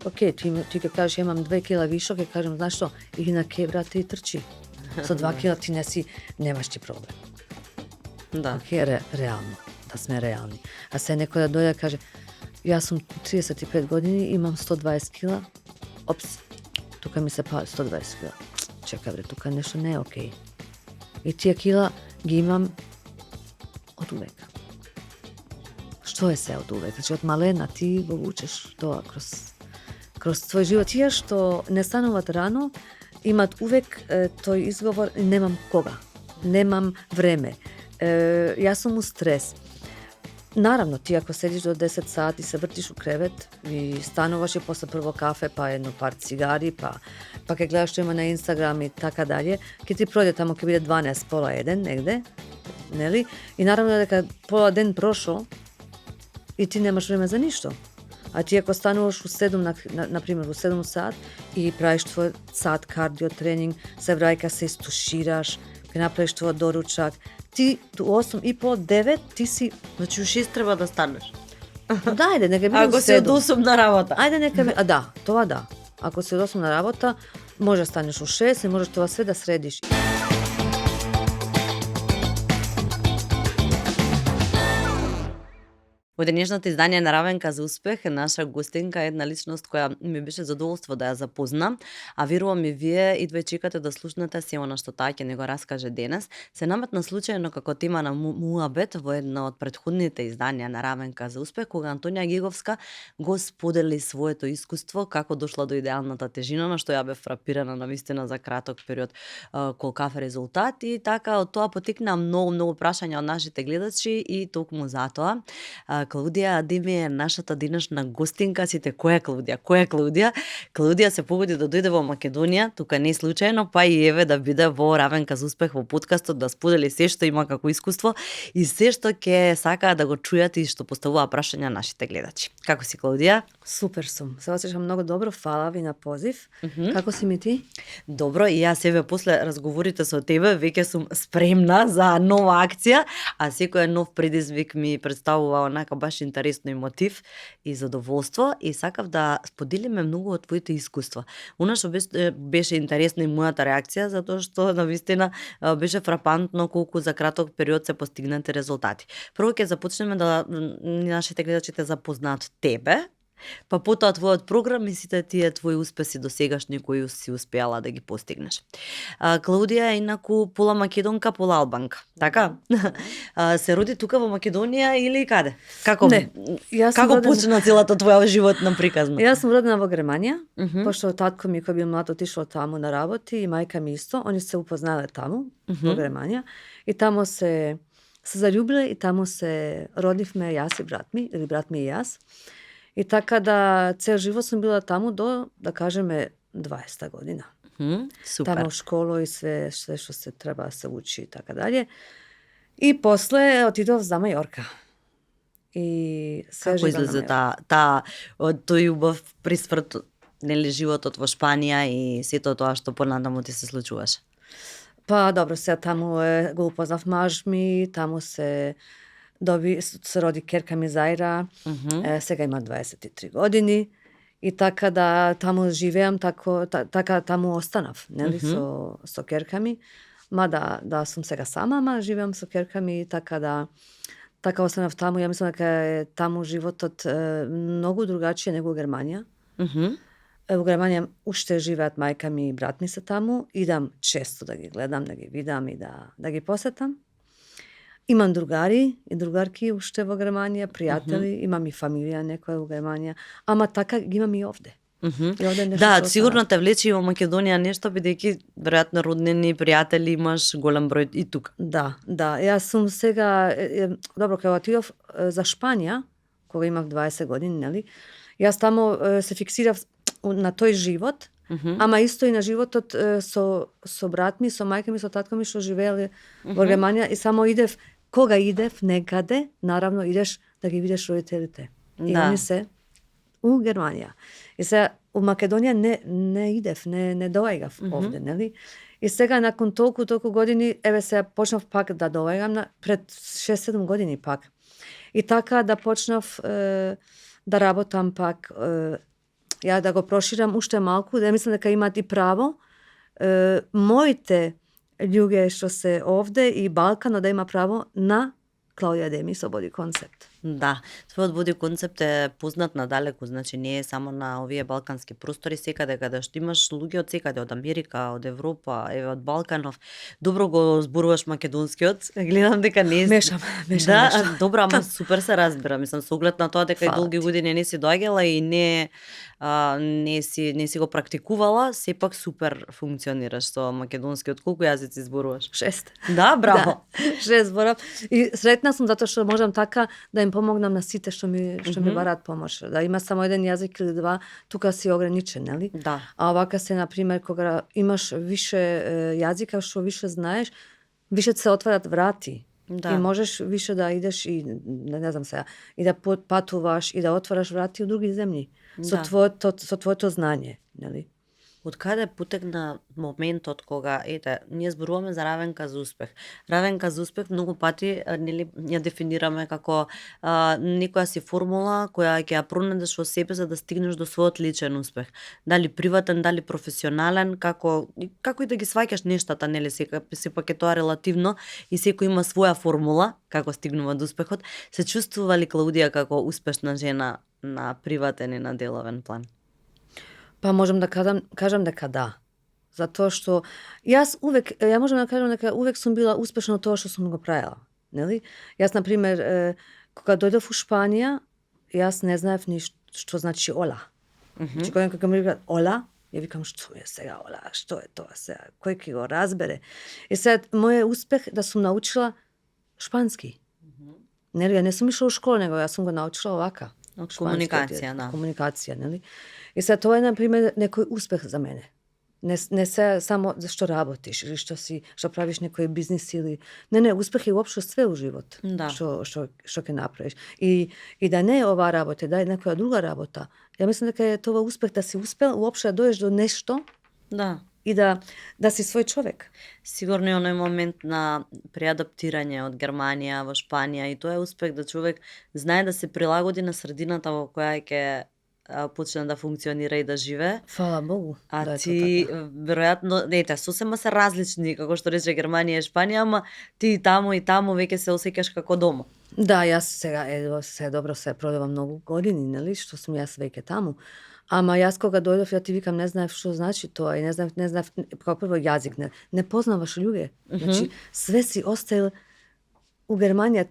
okej, ti kad kažeš ja imam 2 kila višak, ja kažem, znaš što, idi na kej, brate, i trči. Sa 2 kila ti nemaš ti problem. Da. Okej, realno, da sme realni. A sad neko da dođe kaže, ja sam 35 godini, imam 120 kila, ops, tukaj mi se pali 120 kila. Čekaj bre, tukaj nešto ne je okej. I tija kila gi imam od uvek. Što je se od uvek? Znači od malena ti go vučeš to kroz tvoj život. Tija što ne stanovat rano, imat uvek toj izgovor, nemam koga, nemam vreme, ja sam u stres. Naravno, ti ako sediš do 10 sati, se vrtiš u krevet i stanovaš i posle prvo kafe, pa jedno par cigari, pa kad gledaš što ima na Instagram i tako dalje, kad ti prođe tamo kad bude 12, pola 1 negde, neli? I naravno da kad pola den prošao i ti nemaš vreme za ništo. A ti ako stanuješ u 7, na primjer u 7 sat i praviš tvoj sat kardio trening, se vrajka se istuširaš, kad napraviš tvoj doručak, ti u 8:30, 9 ti si... Значи у 6 треба да станеш. Да, ајде, нека биде у 7. Ако си од 8 на работа. Ајде, нека ми... да, тоа да. Ако си од 8 на работа, може да станеш у 6 и можеш тоа све да средиш. Во денешното издание на Равенка за успех е наша гостинка, една личност која ми беше задоволство да ја запознам, а верувам и вие идвај чекате да слушнете се она што таа ќе ни го раскаже денес. Се наметна случајно како тема на муабет во едно од претходните изданија на Равенка за успех, кога Антонија Геговска го сподели своето искуство како дошла до идеалната тежина, на што ја бев фрапирана навистина за краток период колкав е резултат, и така од тоа потекна многу прашања од нашите гледачи и токму затоа Клаудија Адеми е нашата денешна гостинка. Сите, која е Клаудија? Која е Клаудија? Клаудија се погоди да дојде во Македонија, тука не случајно, па и еве да биде во Равенка за успех во подкастот, да сподели се што има како искуство и се што ќе сакаа да го чујат и што поставува прашања нашите гледачи. Како си, Клаудија? Супер сум. Се осеќам многу добро, фала ви на позив. Како си ми ти? Добро, и јас себе после разговорите со тебе веќе сум спремна за нова акција, а секој нов предизвик ми представува онака баш интересно и мотив и задоволство, и сакав да споделиме многу од твоите искуства. Она што беше интересно и мојата реакција, затоа што навистина беше фрапантно колку за краток период се постигнати резултати. Прво ќе започнеме да нашите гледачи те запознаат тебе, па потоа твојот програм и сите тие твои успеси досегашни кои си успеала да ги постигнеш. Клаудија е инаку пола македонка, пола албанка, така? Се роди тука во Македонија или каде? Како почна целата твоја животна приказна? Јас сум родена во Германија, пошто татко ми кој бил млад отишол таму на работи и мајка ми исто, они се упознале таму во Германија и таму се заљубиле и таму се родивме јас и брат ми, или брат ми и јас. И така да цел живот сум била таму до, да кажеме, 20 година. Супер. Таму школу и све што се треба да се учи и така далje. И после отидов за Мајорка. И се како излезе тој убав присврт, нели, животот во Шпанија и сето тоа што понатаму ти се случуваше? Па добро, сега таму го упознав маж ми, таму се роди керка ми Заира, сега има 23 години и така да таму живеам, така таму останав, нели, со керка ми. Мада да сум сега сама, ама живеам со керка ми, така останав таму. Ја мислам дека е таму животот многу другачиј него во Германија. Во Германија уште живеат мајка ми и брат ми се таму. Идам често да ги гледам, да ги видам и да ги посетам. Имам другари и другарки уште во Германија, пријатели, имам и фамилија некоја во Германија, ама така ги имам и овде. Да, сигурно те влече и во Македонија нешто, бидејќи веројатно роднини, пријатели имаш голем број и тука. Да, јас сум сега, добро, кога отидов за Шпанија, кога имав 20 години, нели, јас таму се фиксирав на тој живот, ама исто и на животот со брат ми, со мајка ми, со татко ми што живееле во Германија, и само идев, кога идев некаде, наравно идеш да ги видиш родителите. И они се у Германија. И сега у Македонија не идев, не доаѓав овде, нели? И сега након толку години, еве сега почнав пак да доаѓам пред 6-7 години пак. И така да почнав да работам пак ja da го проширам уште малку, да мислам дека имаат и право моите луѓе што се овде и Балкано да има право на Клаудија Демис Боди концепт. Да, твојот боди концепт е познат надалеку, значи не е само на овие балкански простори, секаде каде што имаш луѓе од секаде, од Америка, од Европа, еве од Балканов. Добро го зборуваш македонскиот. Гледам дека не Мешам. Да, добро, ама супер се разбира. Мислам со оглед на тоа дека и Фала долги ти. години не си доаѓала и не си го практикувала, сепак супер функционираш со македонскиот. Колку јазици зборуваш? 6. Да, браво. Да, 6 зборам. И сретна сум затоа што можам така да им помогнам на сите што ми бараат помош. Да има само еден јазик или два, тука си ограничен, нели? Да. А овака се, например, кога имаш више јазика, што више знаеш, више се отварат врати. Да. И можеш више да идеш и, не знам сега, и да патуваш и да отвараш врати у други земји. Со Да. твоето знање, нели? Од каде потекна моментот кога, ете, ние зборуваме за равенка за успех. Равенка за успех многу пати нели ја дефинираме како некоја си формула која ќе ја пронедеш во себе за да стигнеш до својот личен успех. Дали приватен, дали професионален, како и да ги сваќаш нештата, нели сепак е тоа релативно и секој има своја формула како стигнува до успехот. Се чувствува ли Клаудија како успешна жена на приватен и на деловен план? Па можам да кажам дека да. Затоа што ја можам да кажам дека увек сум била успешна од тоа што сум го правила, нели? Јас на пример кога дојдов у Шпанија, јас не знаев ни што значи ола. Значи кога ми викаат ола, ја викам што е сега ола, што е тоа сега, кој ќе го разбере. И сега мојот успех да сум научила шпански. Нели, ја не сум ишла у школа, него јас сум го научила овака. Од Шпанскиот комуникација, јазик, да. комуникација, нели? И сега тоа е, на пример, некој успех за мене. Не се само за што работиш или што правиш некој бизнис или не, успех е уопшто све у живот. Да. Што ќе направиш. И да не е оваа работа, да е некоја друга работа. Ја мислам дека е тоа успех да си успел уопшто да дојдеш до нешто Да. и да си свој човек. Сигурно е оној момент на преадаптирање од Германија во Шпанија и тоа е успех да човек знае да се прилагоди на средината во која ќе почне да функционира и да живее. Фала Богу. А да е ти, тоа така. веројатно, сосема се различни, како што рече Германија и Шпанија, ама ти и таму веќе се осеќаш како дома. Да, јас сега се добро се продавам многу години, нели, што сум јас веќе таму. Ама јас кога дојдов, ја ти викам, не знаев што значи тоа и не знаев како прво јазик, не познаваш луѓе. Значи, све си оставил у Германија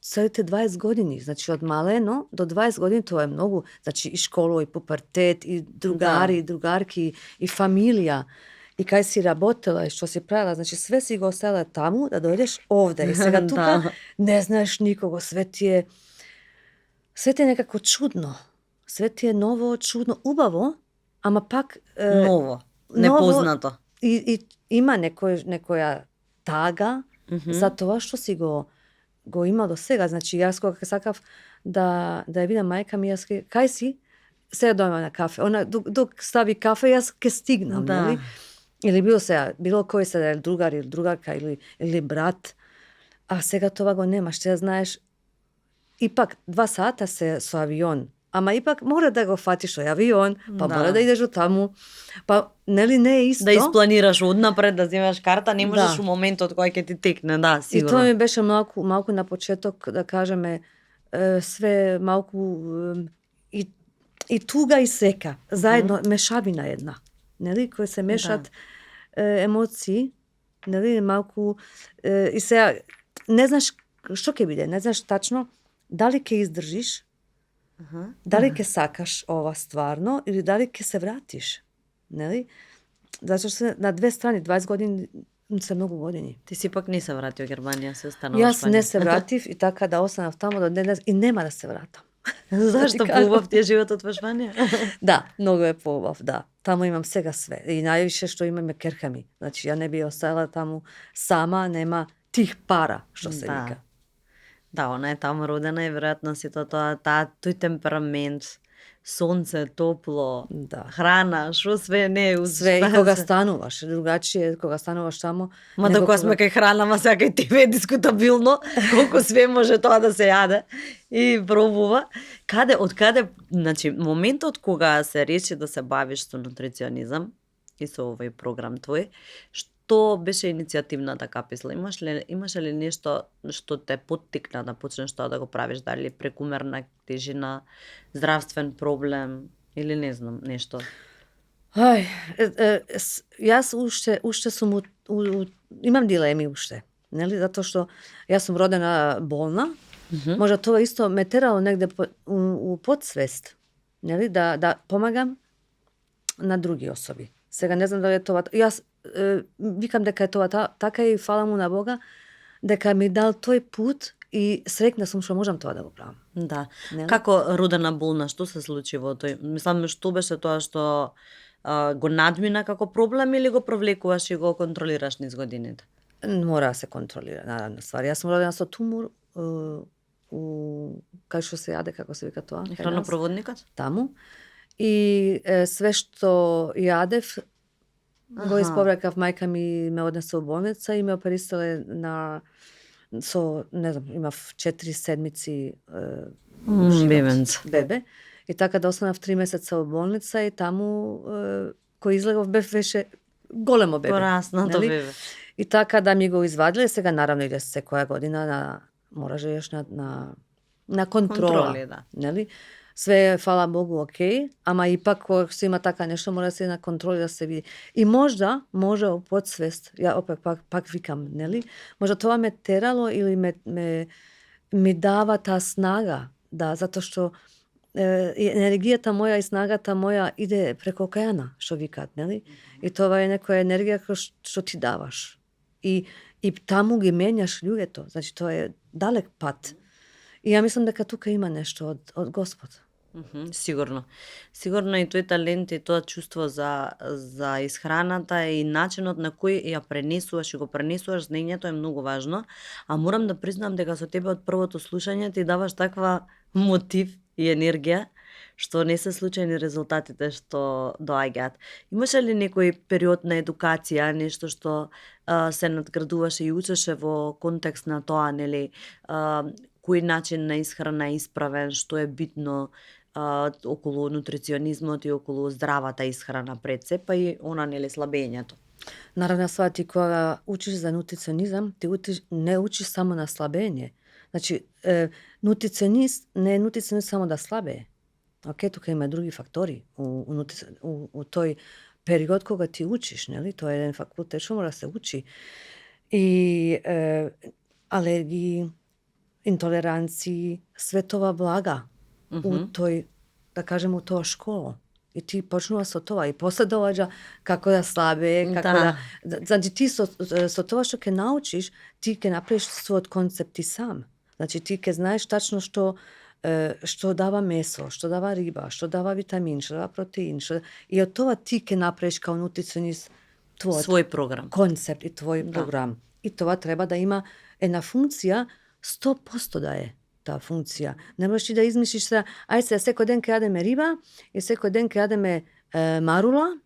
целите 20 години. Значи, од малено до 20 години тоа е многу. Значи, и школа, и пупертет, и другари, и другарки, и фамилија. И кај си работела, и што си правила, значи све си го оставила таму, да дојдеш овде. И сега тука не знаеш никого, све ти е некако чудно. Све ти е ново, чудно, убаво, ама пак Ново, непознато. И има некоја тага за тоа што си го има до сега. Значи, јас кога сакав да ја видам мајка ми, јас кај си, сега дојма на кафе. Она док стави кафе, јас ке стигнам, нели? Или било кој се другар или другарка или брат. А сега тоа го нема, што ја знаеш. Ипак 2 сата се со авион. Ама ипак мора да го фатиш тој авион, па мора да идеш до таму. Па нели не е исто? Да испланираш однапред, да земеш карта, не можеш у моментот кој ќе ти текне, да, сигурно. И тоа ми беше малку на почеток, да кажеме, све малку и туга и сека, заедно, мешавина една. Нели, кои се мешат емоции, нели, малку и сега не знаеш што ќе биде, не знаеш тачно дали ќе издржиш, дали ќе сакаш ова стварно или дали ќе се вратиш, нели? Зашто се на две страни, 20 години се многу години. Ти си пак не се врати во Германија, се останала во Јас не се вратив и така да останав таму до денес и нема да се вратам. Зашто поубав ти е животот во Шпанија? Да, многу е поубав, да. Таму имам сега све. И највише што имам е керхами. Значи, ја не би оставила таму сама, нема тих пара, што се вика. Да, она е таму родена и веројатно си тој темперамент, сонце, топло, Da. hrana, што све не Sve, i šta koga се- стануваш, drugačije koga стануваш tamo. Ма nego кога koga- сме кај храна, ма сега кај тебе е дискутабилно колку све може тоа да се јаде и пробува. Од каде, значи, моментот кога се реши да се бавиш со нутриционизам и со овој програм твој, што беше иницијативната каписла? Имаше ли нешто што те поттикна да почнеш тоа да го правиш, дали прекумерна тежина, здравствен проблем или не знам, нешто? Aj, јас уште сум имам дилеми уште, нели? Затоа што јас сум родена болна, можда тоа исто ме терало негде у подсвест, нели? Да помагам на други особи. Сега не знам дали е тоа. Јас викам дека е тоа така и фала му на Бога дека ми дал тој пут и срекна сум што можам тоа да го правам. Да. Нели? Како родена болна, што се случи во тој? Мислам, што беше тоа што го надмина како проблем или го провлекуваш и го контролираш низ годините? Мора да се контролира, наравно ствар. Јас сум родена со тумор кај што се јаде, како се вика тоа? кај нас, Хранопроводникот? таму. И све што јадев го Аха. исповрекав, мајка ми ме однесе у болница и ме оперисале со, не знам, имав 4 седмици живот, Бебенце. бебе. И така да останав 3 месеца во болница и таму кој излегов беше големо бебе. Пораснато нели? бебе. И така да ми го извадиле, сега наравно иде секоја година мораш да идеш на контрола. Контроли, да. Нели? Све е, фала Богу, окей, ама ипак кога се има така нешто мора да се иде на контроли да се види. И можда у подсвест, ја опет пак викам, нели? Можда тоа ме терало или ми дава таа снага, да, затоа што енергијата моја и снагата моја иде преку океана, што викаат, нели? И тоа е некоја енергија што ти даваш. И таму ги менјаш луѓето, значи тоа е далек пат. И ја мислам дека тука има нешто од Господ. Сигурно. Сигурно и тој талент и тоа чувство за исхраната и начинот на кој ја пренесуваш и го пренесуваш знаењето е многу важно, а морам да признам дека со тебе од првото слушање ти даваш таква мотив и енергија што не се случајни резултатите што доаѓаат. Имаше ли некој период на едукација, нешто што се надградуваше и учеше во контекст на тоа, нели, кој начин на исхрана е исправен, што е битно околу нутриционизмот и околу здравата исхрана пред се, па и она, нели, слабењето? Наравно, сваја ти кога учиш за нутриционизам, ти не учиш само на слабење. Значи, нутриционист не е нутриционист само да слабее. Океј, тука има други фактори у тој период кога ти учиш, нели? Тоа е еден факултет што мора да се учи. И алергии, интолеранции, све тоа влага у тој, да кажем, у тоа школа. И ти почнува со тоа и после доаѓа како да слабее, како Да. Значи ти со тоа што ќе научиш, ти ќе направиш својот концепт ти сам. Значи ти ќе знаеш тачно што дава месо, што дава риба, што дава витамин, што дава протеин, и од тоа ти ќе направиш као нутриционист твојот Свој програм. концепт и твој програм. И тоа треба да има една функција, 100% да е таа функција. Не можеш ти да измислиш се, ајде секој ден ќе јадеме риба и секој ден ќе јадеме марула.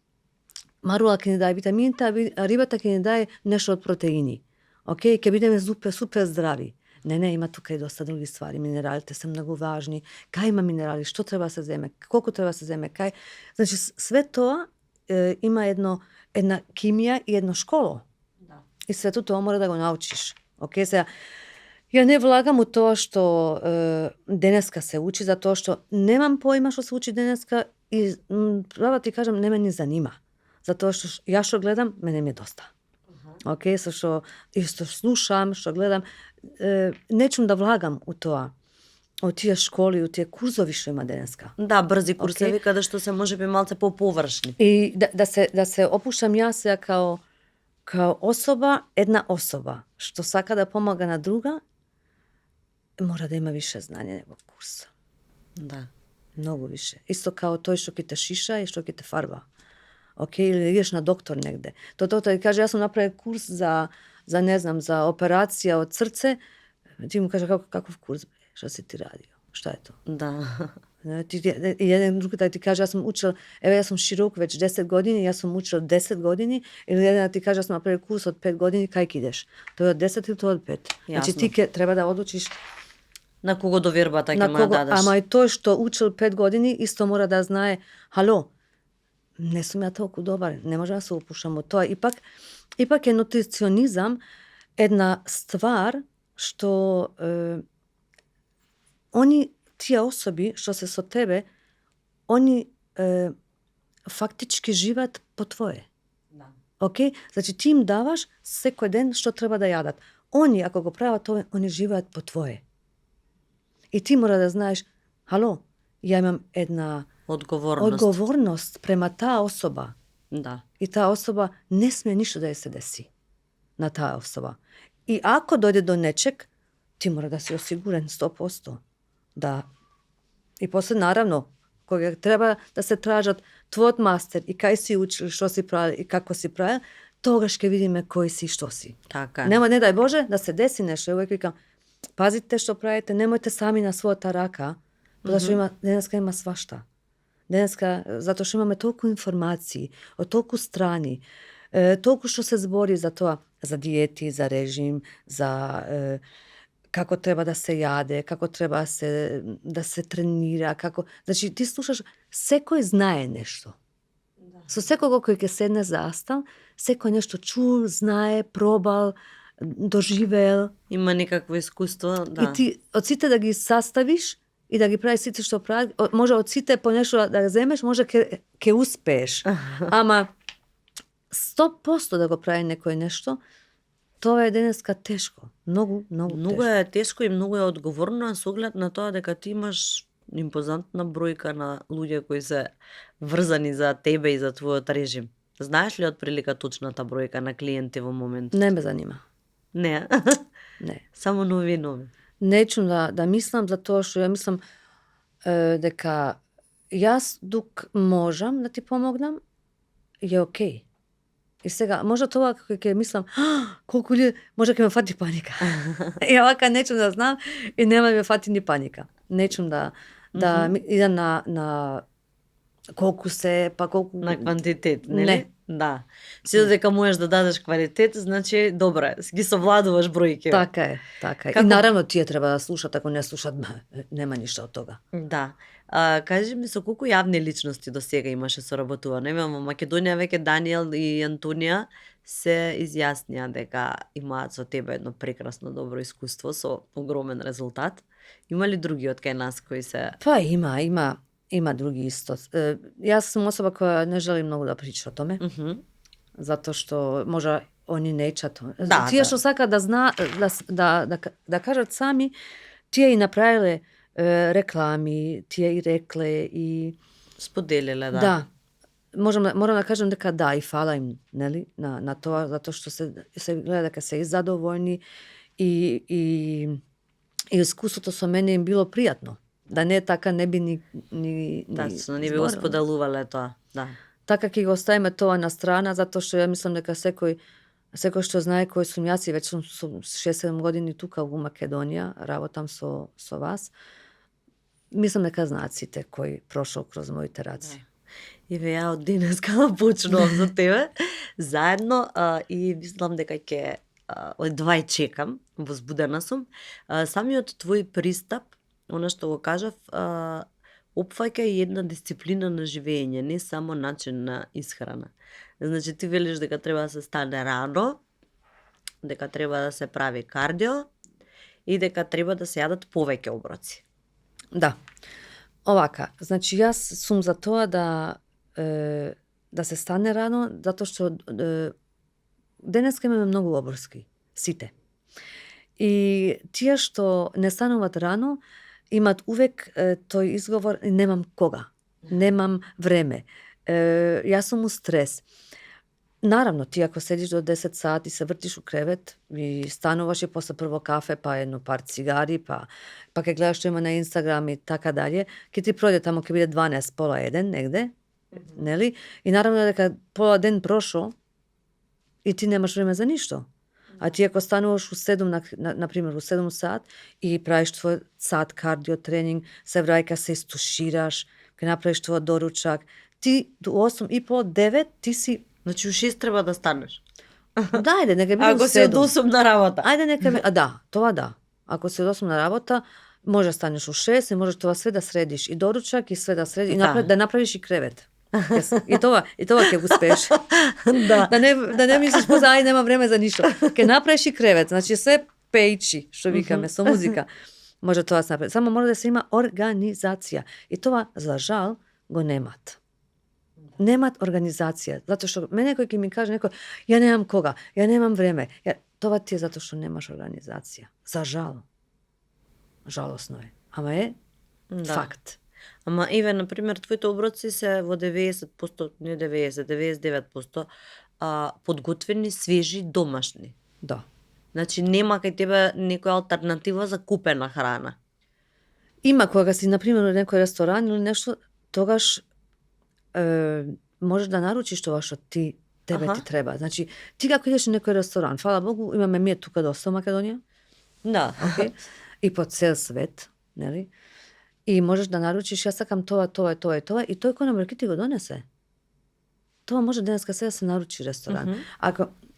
Марула ќе ни даде витамините, а рибата ќе ни даде нешто од протеини. Океј, ќе бидеме супер здрави. Не, има тука и доста други ствари. Минералите се многу важни. Кај има минерали, што треба да се земе, колку треба да се земе, кај. Значи, све тоа има една химија и едно школо. Да. И свето тоа мора да го научиш. Океј, сега, ја не влагам у тоа што денеска се учи, затоа што немам поима што се учи денеска и права ти кажам, не ме ни занима. Затоа што ја што гледам, мене ми е доста. Океј, со што исто слушам, што гледам, нечум да влагам у тоа. У тие школи, у тие курзови што има денеска. Да, брзи курсеви каде што се може би малце поповршни. И да се опуштам јас сега као особа, една особа што сака да помага на друга, мора да има више знање во курс. Да. Многу више. Исто као тој што ќе те шиша и што ќе те фарба. Океј, или идеш на доктор негде. Тоа ти каже, јас сум направил курс за не знам, за операција од срце. Ти му каже, каков курс бе? Што си ти радио? Што е тоа? Да. I jedan drugi da ti kaže, ja sam učila, evo ja sam širok već 10 godini, ja sam učila 10 godini, ili jedan da ti kaže, ja sam napravila kurs od 5 godini, kajk ideš? To je od 10 ili to od 5? Znači Jasno. ti treba da odlučiš На кого довербата ќе na му ја kogo, дадеш. ама i to što učil 5 godini, isto mora da znaje, halo, ne sam ja toliko dobar, ne može da se upušam u to. Ipak je nutricionizam jedna stvar što oni, tije osobi što se so tebe, oni faktički živat po tvoje. Да. Ok? Znači ti im davaš svaki den što treba da jadat. Oni, ako go prava to, oni živat po tvoje. I ti mora da znaš, halo, ja imam jedna odgovornost prema ta osoba. Да. I ta osoba ne smije ništa da je se desi na ta osoba. I ako dojde do nečeg, ti mora da si osiguren 100%. Da. I poslije, naravno, koga treba da se tražat tvoj master i kaj si učili, što si pravili i kako si pravili, toga ške vidime koji si i što si. Така е. Ne daj Bože da se desi nešto. Ja uvijek vikam, pazite što pravite, nemojte sami na svoj taraka, zato što deneska ima svašta. Zato što imamo toliko informaciji, o toliko strani, toliko što se zbori za to, za dijeti, za režim, za kako treba da se jade, kako treba da se trenira, kako... Znači, ti slušaš, seko znaje nešto. So sekoga koji je sedne zastal, seko nešto čul, znaje, probal, doživel. Има некакво искуство, да. I ti od site da gi sastaviš i da gi praviš site što pravi, može od site po nešto da ga zemeš, može ke uspeš. Ama 100% da go pravi neko nešto, to je денеска тешко. Многу Многу тешко. е тешко и многу е одговорно со оглед на тоа дека ти имаш импозантна бројка на луѓе кои се врзани за тебе и за твојот режим. Знаеш ли отприлика точната бројка на клиенти во моментот? Не ме занима. Не. Не. Само нови. Neću da mislim, zato što ja mislim дека јас дук можам да ти помогнам, je okej. I сега, možda to ovako kako mislim, koliko ljudi, možda kad me fati panika. I ovaka nećem da znam i nema me fati ni panika. Nećem da idem na колку се, па колку... На квантитет, нели? Не. Да. Си додека можеш да дадеш квалитет, значи добре, ги совладуваш бројки. Така е. И наравно тие треба да слушат, ако не слушат, нема ништо од тога. Да. Кажи ми, со колку јавни личности до сега имаше соработувано? Во Македонија веќе Даниел и Антонија се изјаснија дека имаат со тебе едно прекрасно добро искуство со огромен резултат. Има ли други од кај нас кои се... Па има други исто. Јас сум особа која не жели многу да прича о томе, затоа што може они неќат. Тие што сака да зна, да кажат сами, тие и направиле реклами, тие и рекле и споделиле, да. Да. Морам да кажам дека да, и фала им, нели, на тоа, затоа што се гледа дека се и задоволни и искуството со мене им било пријатно. Да не е така, не би ни Тачно, не би го споделувале тоа, да. Така ќе го оставиме тоа на страна, затоа што ја мислам дека секој што знае кој сум јас и веќе сум 6-7 години тука во Македонија, работам со вас, мислам дека знаат сите кој прошол кроз моите раци. Еве ја од денеска почнувам за тебе заедно и мислам дека ќе одва и чекам, возбудена сум. Самиот твој пристап, она што го кажав, опфаќа и една дисциплина на живење, не само начин на исхрана. Значи ти велиш дека треба да се стане рано, дека треба да се прави кардио и дека треба да се јадат повеќе оброци. Да. Овака, значи јас сум за тоа да се стане рано, затоа што денеска имаме многу оброски, сите. И тие што не стануваат рано, имат увек тој изговор, немам кога, немам време, јас сум у стрес. Наравно, ти ако седиш до 10 сати, се вртиш у кревет и стануваш и после прво кафе, па едно пар цигари, па ќе гледаш што има на Инстаграм и така далje, ќе ти пројде тамо, ќе биде 12, пола 1, негде, нели? И наравно дека пола ден прошо и ти немаш време за ништо. A ti ako стануваш u 7, na primjer u 7 sat i praviš tvoj sat kardio trening, se vraјка се istuširaš, kad napraviš tvoj doručak, ti u 8:30, 9, ti si, Значи у 6 треба да станеш. да, ајде, нека биде у Ако си од 7. 8 на работа. Ајде, нека ми, да, тоа да. Ако си од 8 на работа, може да станеш у 6 и можеш тоа све да средиш, и доруčak и све да средиш, и Да. да направиш и кревет. И тоа ќе го успееш. Да. Да не мислиш поза, ај нема време за ништо. Ке направиш и кревет, значи све пејчи, што викаме, со музика. Може тоа да се направи. Само мора да се има организација. И тоа, за жал, го немат. Немат организација. Затоа што мене кој ќе ми каже некој, ја немам кога, ја немам време. Това ти е затоа што немаш организација. За жал. Жалосно е. Ама е факт. Ама Иве, например, твоите оброци се во 90%, не 90, 99%, подготвени, свежи, домашни. Да. Значи нема кај тебе некоја алтернатива за купена храна. Има кога си, например, во некој ресторан или нешто, тогаш можеш да наручиш тоа што тебе ти треба. Значи, ти како идеш на некој ресторан, фала Богу, имаме ми тука доста во Македонија. Да. Okay? И по цел свет, нели? И можеш да наручиш, јас сакам тоа, тоа, тоа и тоа, и тој кој номер ти го донесе. Тоа може денеска сега да се наручи ресторан.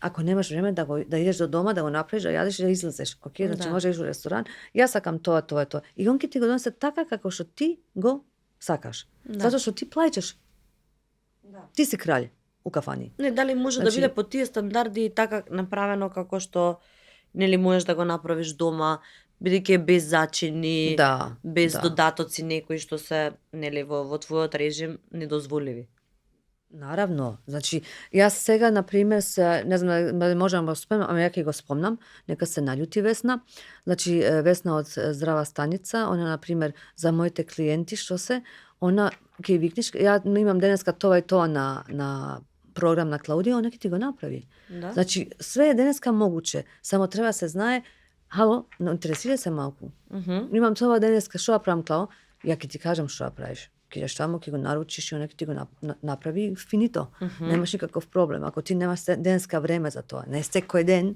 Ако немаш време да идеш до дома, да го направиш, да јадеш и да излезеш, окей, значи може да идеш во ресторан, јас сакам тоа, тоа и тоа. И он ќе ти го донесе така како што ти го сакаш. Затоа што ти плаќаш. Ти си кралј у кафани. Не, дали може да биде по тие стандарди и така направено како што нели можеш да го направиш дома, бидејќи е без зачини, без додатоци некои што се нели во твојот режим недозволиви. Наравно, значи јас сега на пример не знам дали можам да го спомнам, ама ја ќе го спомнам, нека се наљути Весна. Значи Весна од Здрава станица, она на пример за моите клиенти што се, она ќе викнеш, ја имам денеска тоа и тоа на програм на Клаудија, она ќе ти го направи. Да. Значи све е денеска могуче, само треба се знае, хало, интересира се малку. Имам тоа денеска, што ја правам Клао? Ја ќе ти кажам што ја правиш. Ќе идеш таму, ќе го наручиш и она ќе ти го направи финито. Немаш никаков проблем. Ако ти немаш денеска време за тоа, не секој ден,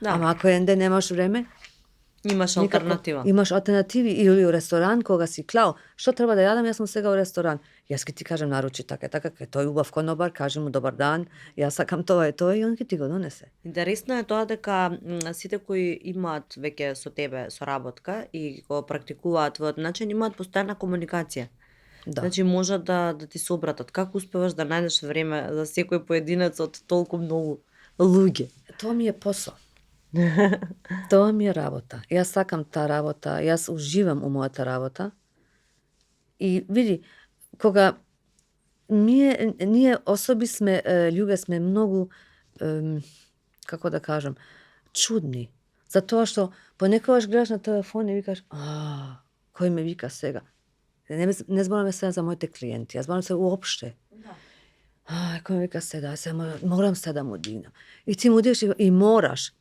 ама ако еден ден немаш време, имаш алтернатива. Имаш алтернативи или у ресторан кога си Клао, што треба да јадам, јас сум сега у ресторан. Јас ќе ти кажам наручи така, кај тој убав конобар, кажи му добар дан, јас сакам тоа и тоа и он ќе ти го донесе. Интересно е тоа дека сите кои имаат веќе со тебе соработка и го практикуваат твојот начин, имаат постојана комуникација. Да. Значи можат да ти се обратат. Како успеваш да најдеш време за секој поединец од толку многу луѓе? Тоа ми е посо. Тоа ми е работа. Јас сакам таа работа, јас уживам у мојата работа. И види, кога ние особи сме, луѓе сме многу, како да кажам, чудни. Затоа што понекогаш гледаш на телефон и викаш, кој ме вика сега? Не збораме сега за моите клиенти, јас зборам се уопште. Кој ме вика сега, морам сега да му дигнам. И ти му дигнеш и мораш.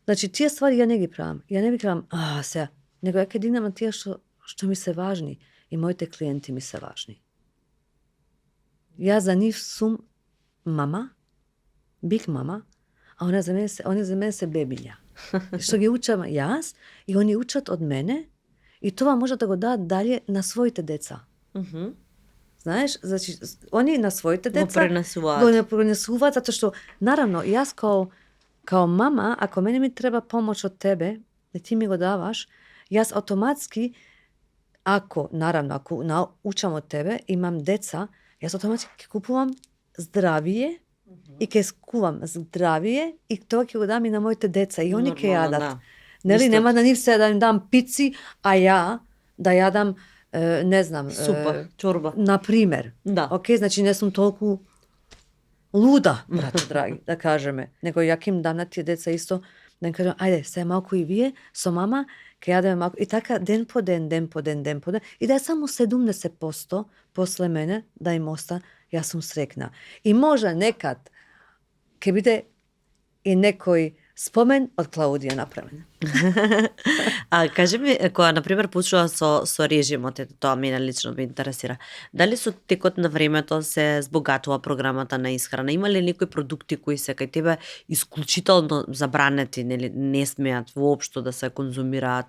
Значи, тие ствари ја не ги правам. Ја не ви кажам, сега, него ја ќе дигнам на тие што ми се важни и моите клиенти ми се важни. Јас за нив сум мама, биг мама, а они за мене се бебиња. Што ги учам јас и они учат од мене и тоа може да го дадат дале на своите деца. Знаеш, значи, они на своите деца го пренесуваат, затоа што, наравно, јас као мама, ако мене ми треба помош од тебе, и ти ми го даваш, јас автоматски, ако научам од тебе, имам деца, јас автоматски ќе купувам здравие и ќе купувам здравие и тоа ќе го дам и на моите деца и они ќе јадат. Нели, нема да нив се да им дам пици, а ја да јадам, не знам, супа, чорба. Например. Да. Океј, значи не сум толку луда, брате драги, да кажеме. Него ја ќе им дам на тие деца исто, да им кажам, ајде, се малку и вие, со мама, ќе јадеме малку. И така, ден по ден, и да е само 70% после мене, да им оста, јас сум срекна. И може некад, ќе биде и некој спомен од Клаудија направен. А кажи ми, кога на пример почнува со режимот, ето тоа мене лично ме интересира. Дали со текот на времето се збогатува програмата на исхрана? Има ли некои продукти кои се кај тебе исклучително забранети, нели не смеат воопшто да се конзумираат,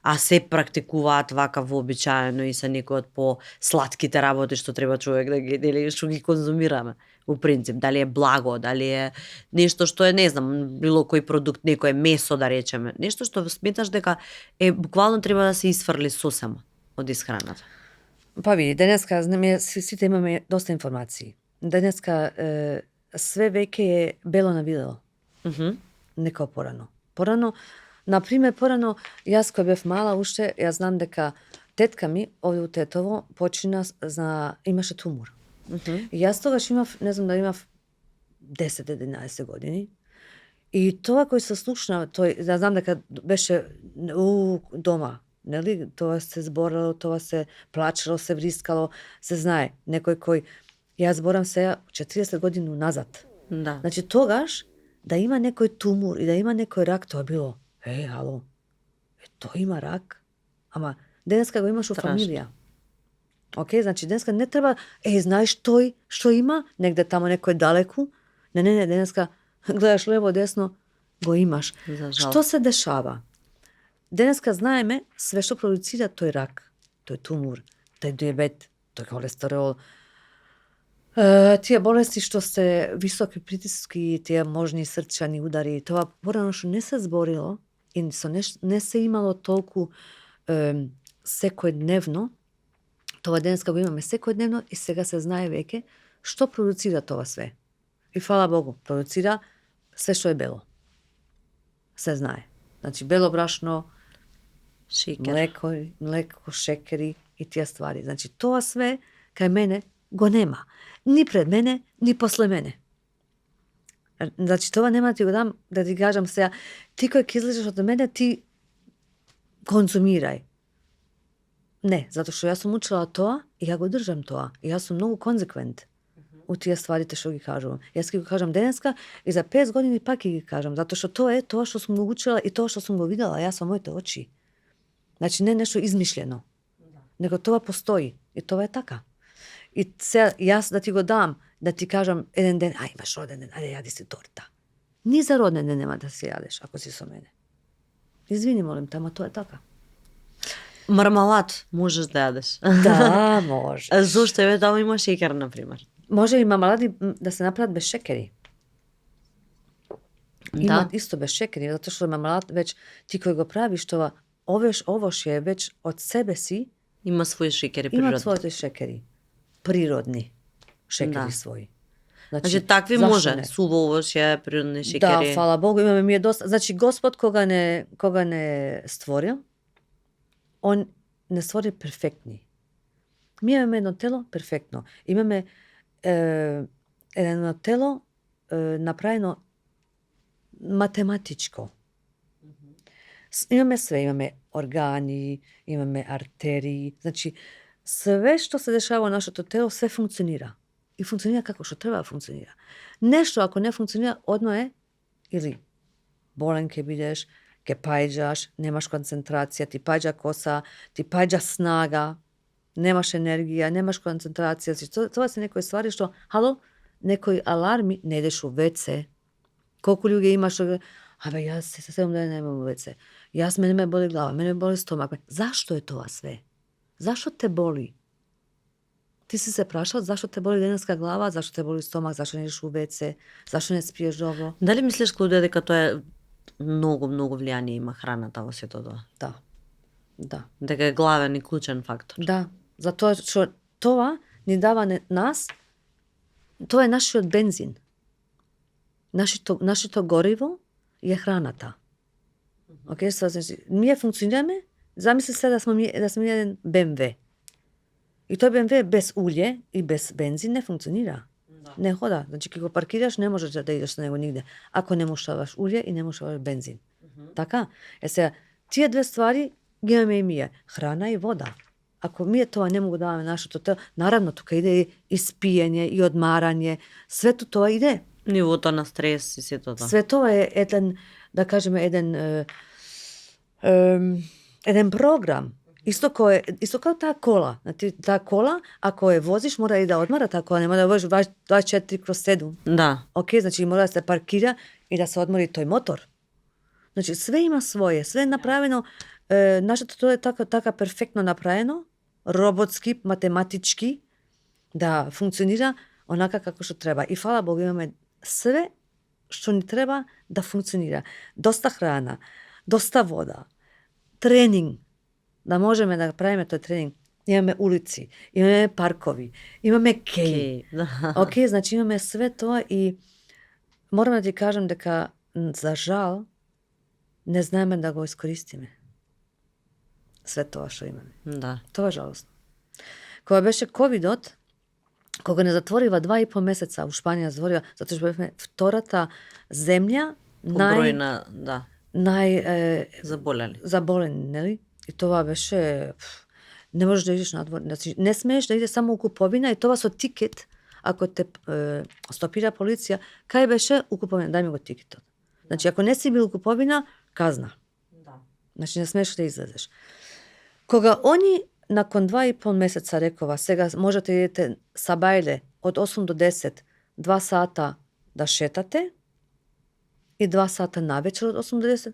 а се практикуваат вака вообичаено и се некои од по сладките работи што треба човек да ги нели што ги конзумираме? У принцип, дали е благо, дали е нешто што е, не знам, било кој продукт, некое месо да речеме, нешто што сметаш дека буквално треба да се исфрли сосема од исхраната. Па види, денеска сите имаме доста информации. Денеска све веќе е бело на видело, не као порано. Порано, например, јас кога бев мала уште, јас знам дека тетка ми овде у Тетово почина имаше тумор. И јас тогаш имав, не знам да имав 10-11 години. И тоа кој се слушна, да знам дека беше дома, нели? Тоа се зборало, тоа се плачело, се врискало, се знае. Некој кој, јас зборам сега 40 години назад. Да. Значи тогаш, да има некој тумор и да има некој рак, тоа било, ало, тој има рак? Ама денеска го имаш у Страшно. фамилија. Океј, значи денеска не треба, знаеш тој што има, негде тамо некој далеку. Не, денеска гледаш лево, десно, го имаш. За жал. Што се дешава? Денеска знаеме све што продуцира тој рак, тој тумор, тој диабет, тој холестерол, тие болести што се високи притиски, тие можни срчани удари, тоа порано што не се зборило и не се имало толку секојдневно, тоа денеска го имаме секојдневно и сега се знае веќе што продуцира тоа све. И фала Богу, продуцира све што е бело. Се знае. Значи бело брашно, Шекер. млеко, шекери и тие ствари. Значи тоа све кај мене го нема. Ни пред мене, ни после мене. Значи тоа нема да ти го дам, да ти кажам сега, ти кој ќе излезеш од мене, ти конзумирај. Не, затоа што јас сум учила тоа и ја го држам тоа. И јас сум многу конзеквент у тие стварите што ги кажувам. Јас ќе го кажам денеска и за 5 години пак ќе ги кажам, затоа што тоа е тоа што сум го учила и тоа што сум го видела јас со моите очи. Значи не нешто измишлено, него тоа постои и тоа е така. И сега јас да ти го дам, да ти кажам еден ден, имаш роден ден, ајде јади си торта. Ни за роден ден нема да се јадеш ако си со мене. Извини, молим те, ама тоа е така. Мармалад можеш да јадеш. Да, може. Зошто еве таму има шекер на пример? Може и мармалади да се направат без шекери. Имат Да. исто без шекери, затоа што мармалад веќе ти кој го правиш тоа, овош е веќе од себе си, Има своји шекери имат природни. своите шекери. Природни шекери Да. своји. Значи такви зашто може, не? суво овошје, природни Да, шекери. фала Богу, имаме ми е доста. Значи Господ кога не створил, он не створи перфектни. Ми имаме едно тело перфектно. Имаме едно тело направено математичко. Имаме све, имаме органи, имаме артерии, значи све што се дешава во нашето тело, све функционира. И функционира како што треба да функционира. Нешто ако не функционира, одма е или болен ќе бидеш, ќе паѓаш, немаш концентрација, ти паѓа коса, ти паѓа снага, немаш енергија, немаш концентрација. Тоа се некои ствари што, некои аларми, не идеш у ВЦ. Колку луѓе имаш, јас се 7 дена немам у ВЦ. Јас мене ме боли глава, мене ме боли стомак. Зашто е тоа све? Зашто те боли? Ти си се прашал зашто те боли денеска глава, зашто те боли стомак, зашто не идеш у ВЦ, зашто не спиеш добро? Дали мислиш, Клудија, дека тоа е многу влијание има храната во сето тоа? Да. Дека е главен и клучен фактор. Да, затоа што тоа ни дава нас, тоа е нашиот бензин. Нашето гориво е храната. Океј, значи, ние функционираме, замисли се да сме еден БМВ. И тој БМВ без улје и без бензин не функционира. Не хода. Значи, ќе го паркираш, не можеш да идеш на него нигде, ако не мушаваш улје и не мушаваш бензин. Така? Сега, тие две ствари ги имаме и ние. Храна и вода. Ако ние тоа не му го даваме нашето тело, наравно тука иде и спиење, и одмарање, свето тоа иде. Нивото на стрес и сето тоа. Све тоа е еден, да кажеме, еден еден програм. Исто као таа кола. Значи, таа кола, ако ја возиш, мора и да одмара таа кола, нема да возиш 24/7. Да. Океј, значи мора да се паркира и да се одмори тој мотор. Значи, све има своје, све е направено, нашето тоа е така перфектно направено, роботски, математички, да функционира онака како што треба. И фала Богу, имаме све што ни треба да функционира. Доста храна, доста вода, тренинг, да можеме да правиме тој тренинг. Имаме улици, имаме паркови, имаме кеј. Океј, значи имаме све тоа и морам да ти кажам дека за жал не знаеме да го искористиме. Све тоа што имаме. Да. Тоа е жалосно. Кога беше ковидот, кога не затворива 2,5 месеца, у Шпанија затворива, затоа што бевме втората земја По број на, да, заболени, нели? И тоа беше не можеш да идеш надвор, значи не смееш да идеш само у куповина и тоа со тикет, ако те стопира полиција, кај беше у куповина, дај ми го тикетот. Значи ако не си бил у куповина, казна. Да. Значи не смееш да излезеш. Кога они након 2,5 месеца рекова, сега можете да идете са бајле од 8 до 10, 2 сата да шетате и 2 сата навечер од 8 до 10,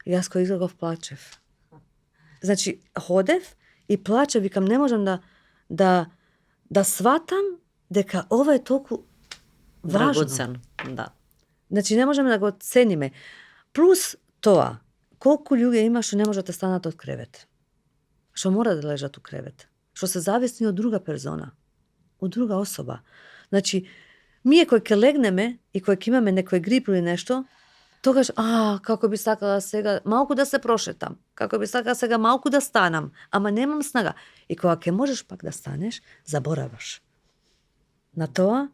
јас кој излегов плачев. Значи, ходев и плачев, викам, не можам да сватам дека ова е толку важно. Драгоцен, да. Значи, не можеме да го цениме. Плюс тоа, колку луѓе има што не можат да станат од кревет. Што мора да лежат у кревет. Што се зависни од друга персона. Од друга особа. Значи, ние кој ќе легнеме и кој ќе имаме некој грип или нешто, тогаш, како би сакала сега малку да се прошетам, како би сакала сега малку да станам, ама немам снага. И кога ќе можеш пак да станеш, забораваш на тоа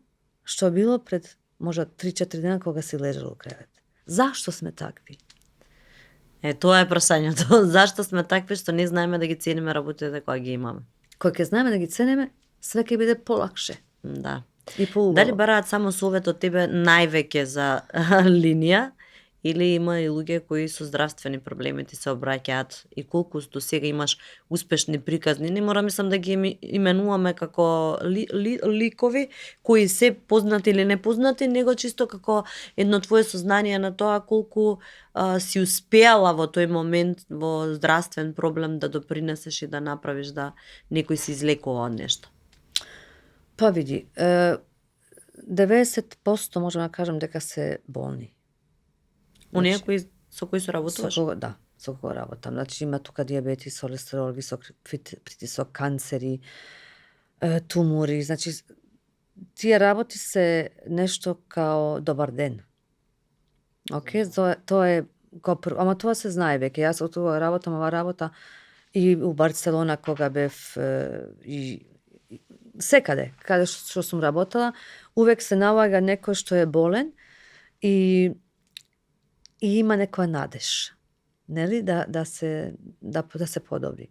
што било пред можда 3-4 дена кога си лежал у кревет. Зашто сме такви? Тоа е прашањето. Зашто сме такви што не знаеме да ги цениме работите кога ги имаме? Кога ќе знаеме да ги цениме, све ќе биде полакше. Да. И поубаво. Дали бараат само совет од тебе највеќе за линија, или има и луѓе кои со здравствени проблеми ти се обраќаат и колку до сега имаш успешни приказни? Не мора мислам да ги именуваме како ликови кои се познати или непознати, него чисто како едно твое сознание на тоа колку си успеала во тој момент во здравствен проблем да допринесеш и да направиш да некој се излекува од нешто. Па види, 90% можам да кажам дека се болни. Оние со кои се работуваш? Со кого работам. Значи има тука диабетис, холестерол, висок притисок, канцери, тумори. Значи, тие работи се нешто као добар ден. Океј, тоа е ама тоа се знае веќе. Јас од тоа работам, ова работа и у Барселона кога бев и секаде, каде што сум работела, увек се наоѓа некој што е болен и има некоја надеж, нели, да се подобри.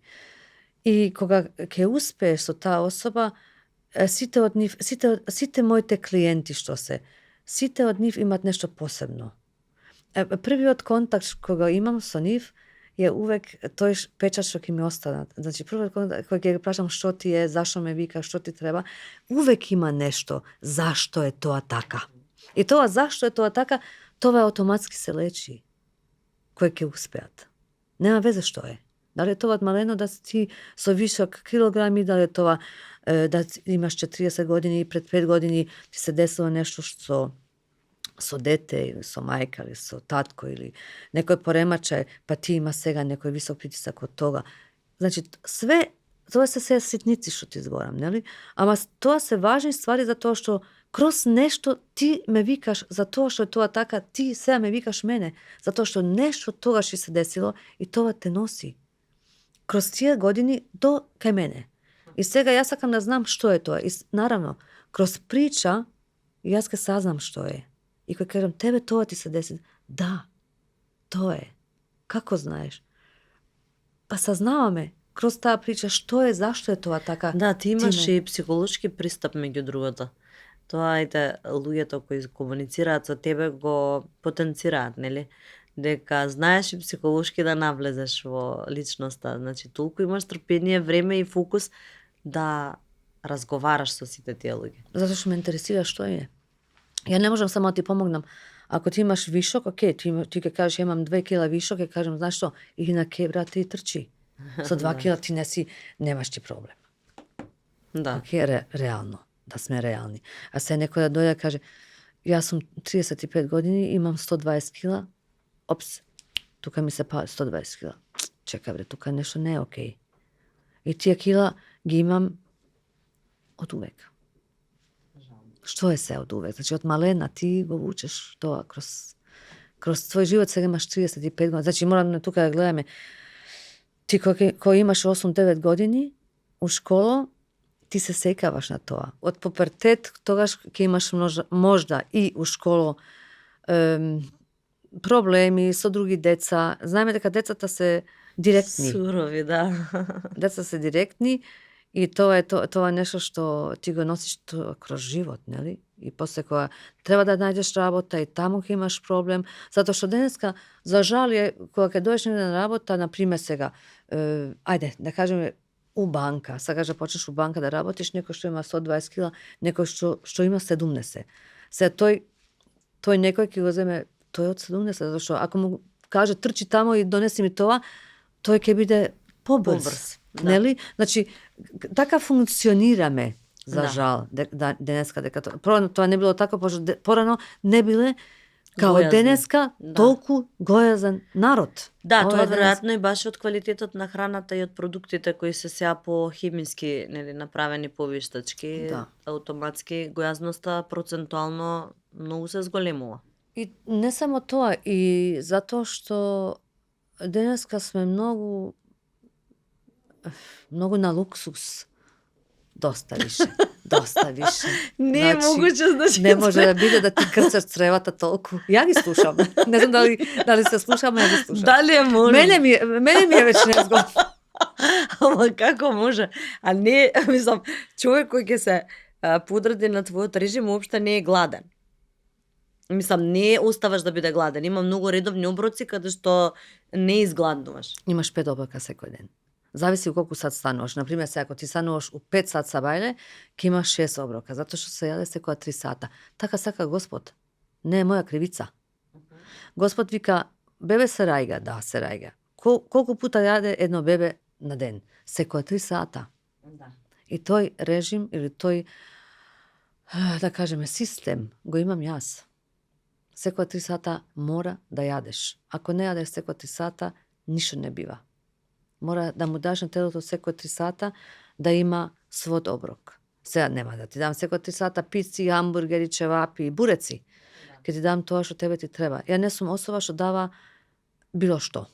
И кога ќе успееш со таа особа, сите од нив, сите моите клиенти што сите од нив имаат нешто посебно. Првиот контакт кога имам со нив е увек тој печат што ќе ми останат. Значи првиот контакт кога ќе ги прашам што ти е, зашто ме вика, што ти треба, увек има нешто зашто е тоа така. И тоа зашто е тоа така, тоа автоматски се лечи, кој ќе успеат. Нема везе што е. Дали е тоа малено да ти со висок килограми, дали е тоа да имаш 40 години и пред 5 години ти се десило нешто што со дете или со мајка или со татко или некој поремачај, па ти има сега некој висок притисак од тога. Значи, све, тоа се ситници што ти зборам, нели? Ама тоа се важни ствари за тоа што кроз нешто ти ме викаш за тоа што е тоа така, ти сега ме викаш мене, затоа што нешто тогаш се десило и тоа те носи кроз тие години до кај мене. И сега јас сакам да знам што е тоа. И наравно, кроз прича јас ке сазнам што е. И кога кажам, тебе тоа ти се деси, да, тоа е. Како знаеш? Па сазнаваме кроз таа прича што е, зашто е тоа така. Да, ти имаш и психолошки пристап меѓу другото. Тоа луѓето кои комуницираат со тебе го потенцираат, нели? дека знаеш и психолошки да навлезеш во личноста. Значи, толку имаш трпение, време и фокус да разговараш со сите тие луѓе. Затоа што ме интересира што е. Ја не можам само да ти помогнам. Ако ти имаш вишок, окей, ти ќе кажеш имам 2 кила вишок, ќе кажем знаеш што, иди на ке брате и трчи. Со 2 кила ти немаш ти проблем. Да. Окей, реално, да сме реални. А се некој да дојде да каже јас сум 35 години, имам 120 кила, опс, тука ми се пали 120 кила. Чека бре, тука нешто не е окей. И тие кила ги имам од увек. Што е се од увек? Значи, од малена ти го учиш тоа кроз твој живот, сега имаш 35 години. Значи, морам тука да гледаме. Ти кој имаш 8-9 години, у школа, ти се секаваш на тоа. Од пубертет, тогаш ќе имаш можда и у школо проблеми со други деца. Знаеме дека децата се директни. Сурови, да. Деца се директни и тоа е нешто што ти го носиш кроз живот, нели? И после кога треба да најдеш работа и таму ќе имаш проблем, затоа што денеска за жал е кога ќе дојдеш на работа, на пример сега, ајде да кажеме у банка, сакаш да почнеш у банка да работиш, некој што има 120 кила, некој што има 70. Се тој некој ќе го земе тој од 70, затоа што ако му каже трчи тамо и донеси ми тоа, тој ќе биде побрз. Да. Нели? Значи, така функционираме, за Да. жал, денеска дека порано тоа не било така, пошто порано не биле као Гојазни. денеска Да. толку гојазен народ. Да, Ова тоа е денес- веројатно и баш од квалитетот на храната и од продуктите кои се сега по химиски, нели, направени повиштачки, Да. автоматски гојазноста процентуално многу се зголемува. И не само тоа, и затоа што денеска сме многу на луксус. Доста више. Не е Значи, могуче, значи. Не може да биде да ти крцаш цревата толку. Ја ги слушам. Не знам дали се слушам, ја ги слушам. Дали е може? Мене ми е веќе незгодно. Ама како може? А не, мислам, човек кој ќе се подреди на твојот режим уопште не е гладен. Мислам, не оставаш да биде гладен. Има многу редовни оброци каде што не изгладнуваш. Имаш 5 оброка секој ден. Зависи у колку сат стануваш. Например, сега ако ти стануваш у 5 сат сабајле, ќе имаш 6 оброка, затоа што се јаде секоја 3 сата. Така сака Господ. Не е моја кривица. Господ вика, бебе се рајга, да, се рајга. Колку пута јаде едно бебе на ден? Секоја 3 сата. Да. И тој режим или тој, да кажеме, систем го имам јас. Секоја 3 сата мора да јадеш. Ако не јадеш секоја 3 сата, ништо не бива. Мора да му даш на телото секој 3 сата да има свој оброк. Сега нема да ти дам секој 3 сата пици, хамбургери, чевапи и буреци. Ќе ти дам тоа што тебе ти треба. Ја не сум особа што дава било што.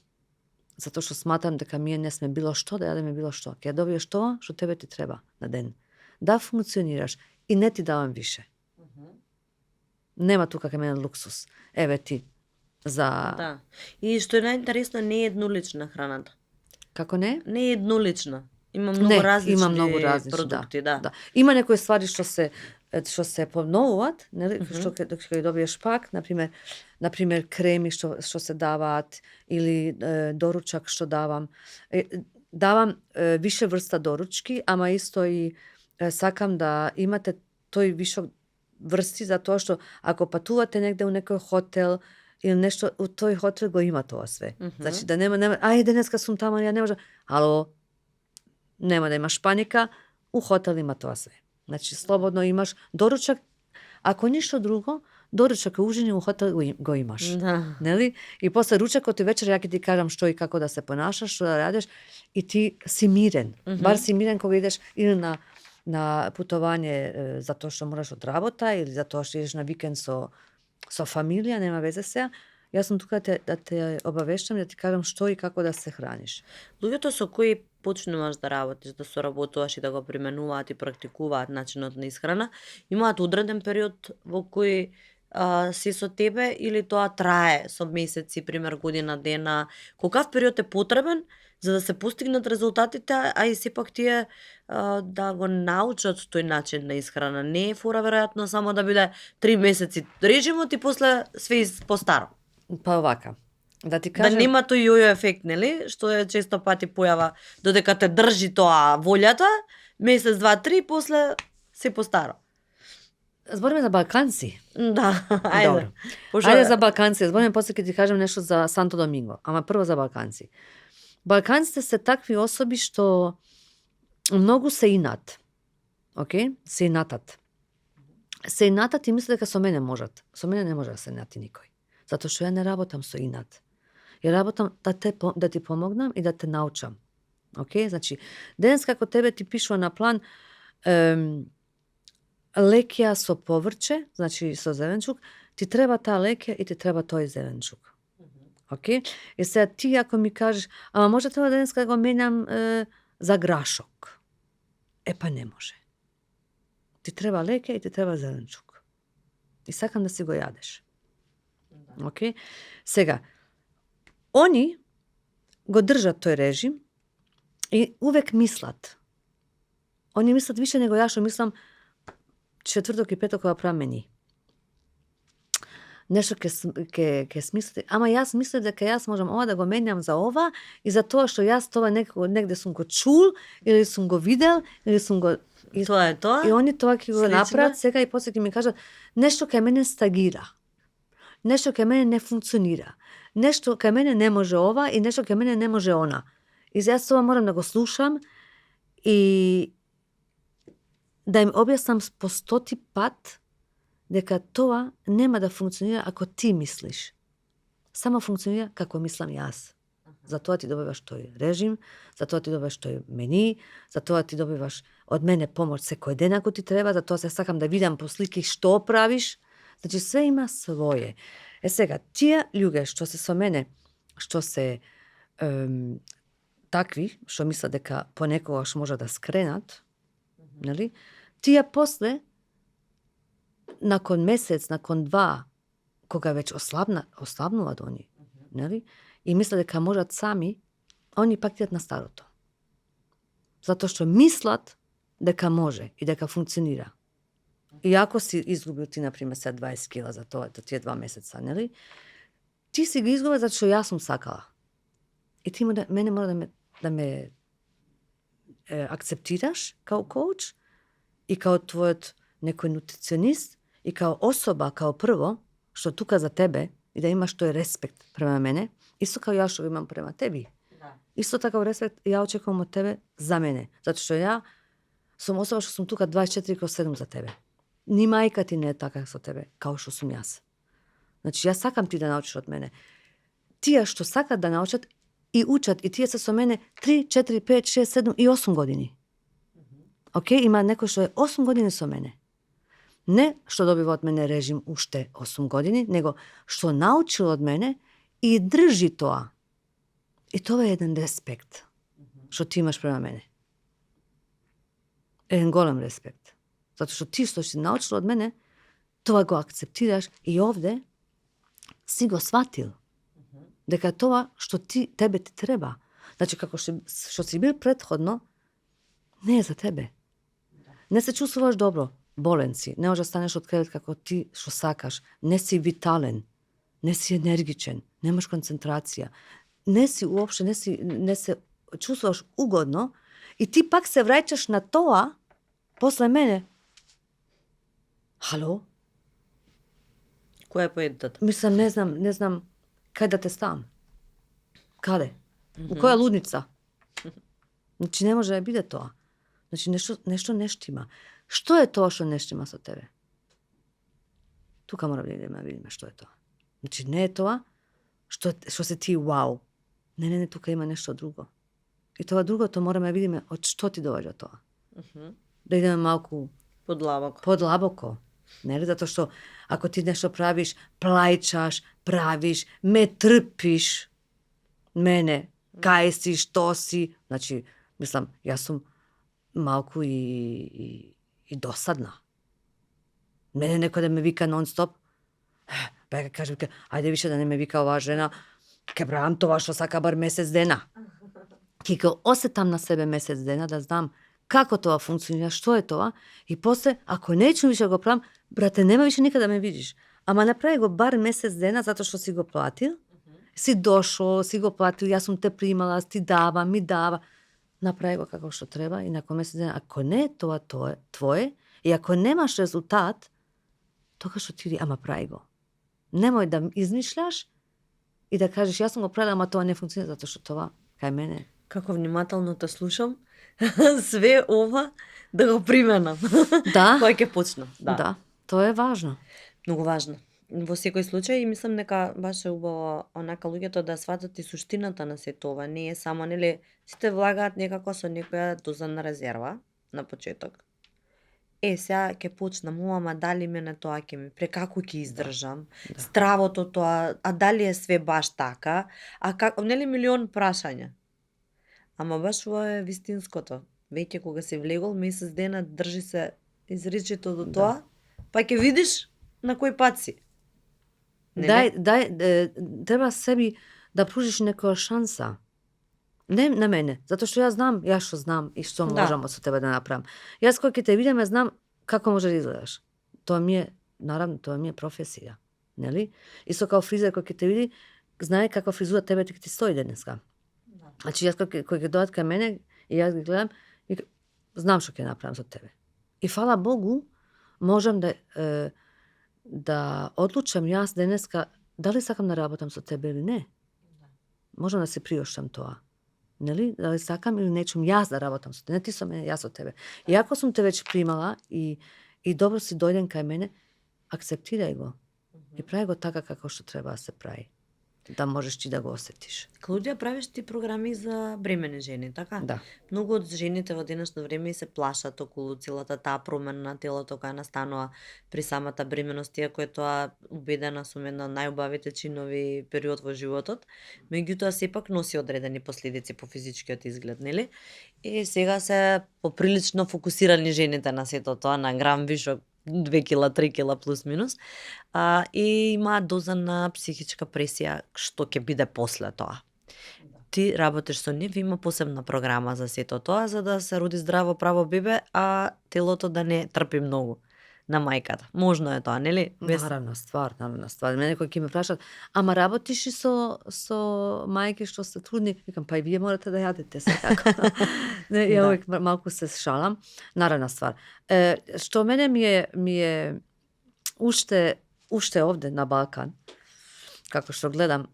Затоа што сматам дека ние не сме било што да јадеме било што. Ќе ја добиеш тоа што тебе ти треба на ден. Да функционираш и не ти давам више. Нема тука кај мене луксус. Еве ти за Да. И што е најинтересно, не е еднолична храната. како не? Не е еднолична. Има многу различни има многу различни, продукти, да. Има некои ствари што се повновуваат, нели, што ќе добиеш пак, например креми што се даваат или доручак што давам. Давам више врста доручки, ама исто и сакам да имате тој вишок врсти, затоа што ако патувате негде у некој хотел или нешто, у тој хотел го има тоа све. Значи да нема, ај денеска сум таму, ја не може. Ало, нема да имаш паника, у хотел има тоа све. Значи слободно имаш доручак, ако ништо друго, доручак и ужин у хотел го имаш. Да. Нели? И после ручакот и вечер ја ќе ти кажам што и како да се понашаш, што да радиш и ти си мирен. Бар си мирен кога идеш или на путување затоа што мораш од работа или затоа што идеш на викенд со фамилија, нема везе сега. Јас сум тука да те обавештам и да ти кажам што и како да се храниш. Луѓето со кои почнуваш да работиш, да соработуваш и да го применуваат и практикуваат начинот на исхрана, имаат одреден период во кој си со тебе или тоа трае со месеци, пример година, дена? Колкав период е потребен за да се постигнат резултатите, а и сепак тие да го научат тој начин на исхрана? Не е фора веројатно само да биде 3 месеци режимот и после све по старо. Па овака, Да ти Да кажем, нема тој јојо ефект, нели? Што е често пати појава додека те држи тоа волјата, месец, два, три, после се постаро. збориме за Балканци. Да, ајде. Добро. Пошто Ајде за Балканци. Збориме после ќе ти кажем нешто за Санто Доминго. Ама прво за Балканци. Балканците се такви особи што многу се инат. Океј? Се инатат. Се инатат и мислат дека со мене можат. Со мене не може да се инати никој. Затоа што ја не работам со инат. Ја работам да ти помогнам и да те научам. Океј? Значи, денес како тебе ти пишува на план лекија со поврче, значи со зеленчук, ти треба таа лекија и ти треба тој зеленчук. Океј? И сега ти ако ми кажеш, ама може тоа денес да го менам за грашок. Па не може. Ти треба лекија и ти треба зеленчук. И сакам да си го јадеш. Океј? Сега, они го држат тој режим и увек мислат. Они мислат више него ја што мислам четврток и петок кога правам мени. Нешто ќе смислите, ама јас мислам дека јас можам ова да го менјам за ова и за тоа што јас тоа негде сум го чул или сум го видел или сум го И тоа е тоа. и они тоа ќе го Слично. направат сега и после ќе ми кажат нешто кај мене стагира. Нешто кај мене не функционира. Нешто кај мене не може ова и нешто кај мене не може она. И јас тоа морам да го слушам и да им објаснам по 100 пат дека тоа нема да функционира ако ти мислиш. Само функционира како мислам јас. Затоа ти добиваш тој режим, затоа ти добиваш тој мени, затоа ти добиваш од мене помош секој ден ако ти треба, затоа се сакам да видам по слики што правиш. Значи све има своје. Сега, тие луѓе што се со мене, што се такви, што мислат дека понекогаш може да скренат, нели? Тие после, након месец, након два, кога веќе ослабнуваат они, нели? И мислат дека можат сами, они пак тијат на старото. Затоа што мислат дека може и дека функционира. И ако си изгубил ти, например, 20 кила за тоа, тие 2 месеца, нели? Ти си ги изгубил затоа што јас сум сакала. И ти мене мора да ме акцептираш као коуч и као твојот некој нутриционист и као особа, као прво, што тука за тебе и да имаш тој респект према мене, исто као ја што го имам према теби. Да. Исто така респект ја очекувам од тебе за мене, затоа што ја сум особа што сум тука 24/7 за тебе. Ни мајка ти не е така со тебе, као што сум јас. Значи, јас сакам ти да научиш од мене. Тие што сакат да научат и учат, и тие се со мене 3, 4, 5, 6, 7 и 8 години. Океј, има некој што е 8 години со мене. Не што добива од мене режим уште 8 години, него што научил од мене и држи тоа. И тоа е еден респект што ти имаш према мене. Еден голем респект. Затоа што ти што си научил од мене, тоа го акцептираш и овде си го сватил. Дека тоа што тебе ти треба. Значи, како што си бил претходно, не е за тебе. Не се чувствуваш добро, болен си, не можеш да станеш од кревет како ти што сакаш, не си витален, не си енергичен, немаш концентрација, не си уопште, не се чувствуваш угодно и ти пак се враќаш на тоа после мене. Хало? Која е поентата? Мислам, не знам кај да те ставам. Каде? У која лудница? Значи не може да биде тоа. Значи нешто не штима. Што е тоа што не штима со тебе? Тука мора да видиме што е тоа. Значи не е тоа што се ти вау. Не, тука има нешто друго. И тоа другото мораме да видиме од што ти доаѓа тоа. Да идеме малку подлабоко. Нели? Затоа што ако ти нешто правиш, плајчаш, правиш, ме трпиш, мене, кај си, што си, значи, мислам, јас сум малку и досадна. Мене некој да ме вика нон-стоп, ќе кажем, ајде више да не ме вика оваа жена, ќе правам тоа што сака бар месец дена. Ќе го осетам на себе месец дена, да знам како тоа функционира, што е тоа, и после, ако неću више го правам, брате, нема више никад да ме видиш. Ама направи го бар месец дена, затоа што си го платил, си дошол, си го платил, јас сум те примала, ти дава, ми дава. Направи го како што треба и након месец дена, ако не е тоа твое, и ако немаш резултат, тогаш отиди, ама прави го. Немој да измишляш и да кажеш, јас сум го правила, ама тоа не функционира, затоа што тоа кај мене. Како внимателно те слушам, све ова да го применам. Да. Кога ќе почнам. Да, тоа е важно. Многу важно. Во секој случај и мислам дека баш е убаво онака луѓето да сватат и суштината на сето ова. Не е само, нели, сите влагаат некако со некоја доза на резерва на почеток. Сега ќе почнам, ама дали мене тоа ќе ми, прекако ќе издржам, Да. стравото тоа, а дали е све баш така, а како, нели милион прашања. Ама баш ова е вистинското. Веќе кога си влегол месец дена, држи се изречито до тоа, па ќе видиш на кој пат си. Треба sebi да пружиш некоја шанса. Не на мене, затоа што јас знам, јас што знам и што Да. можам со тебе да направам. Јас кога ќе те видам, ја знам како може да изгледаш. Тоа ми е, наравно, тоа ми е професија, нели? Исто као фризер кој ќе те види, знае каква фризура тебе ќе ти стои денеска. Значи јас кој ќе дојдат кај мене и јас ги гледам и знам што ќе направам со тебе. И фала Богу, можам да одлучам јас денеска дали сакам да работам со тебе или не. Можам да се приоштам тоа. Нели? Дали сакам или нечум јас да работам со тебе, не ти со мене, јас со тебе. И ако сум те веќе примала и добро си дојден кај мене, акцептирај го. И прави го така како што треба да се прави. Да можеш ти да го осетиш. Клаудија, правиш ти програми за бремени жени, така? Да. Многу од жените во денешно време се плашат околу целата таа промена на телото која настанува при самата бременост, иако е тоа, убедена сум, една од најубавите чинови период во животот, меѓутоа сепак носи одредени последици по физичкиот изглед, нели? И сега се поприлично фокусирани жените на сето тоа, на грам вишок, 2 кила, 3 кила плюс минус, и има доза на психичка пресија што ќе биде после тоа. Ти работиш со нив, има посебна програма за сето тоа, за да се роди здраво право бебе, а телото да не трпи многу на мајката. Можно е тоа, нели? Наравна ствар. Мене кој ќе ме прашат, ама работиш и со мајки што се трудни? Викам, па и вие морате да јадете секако. Не, ја увек малку се шалам. Наравна ствар. Што мене ми е уште овде на Балкан, како што гледам,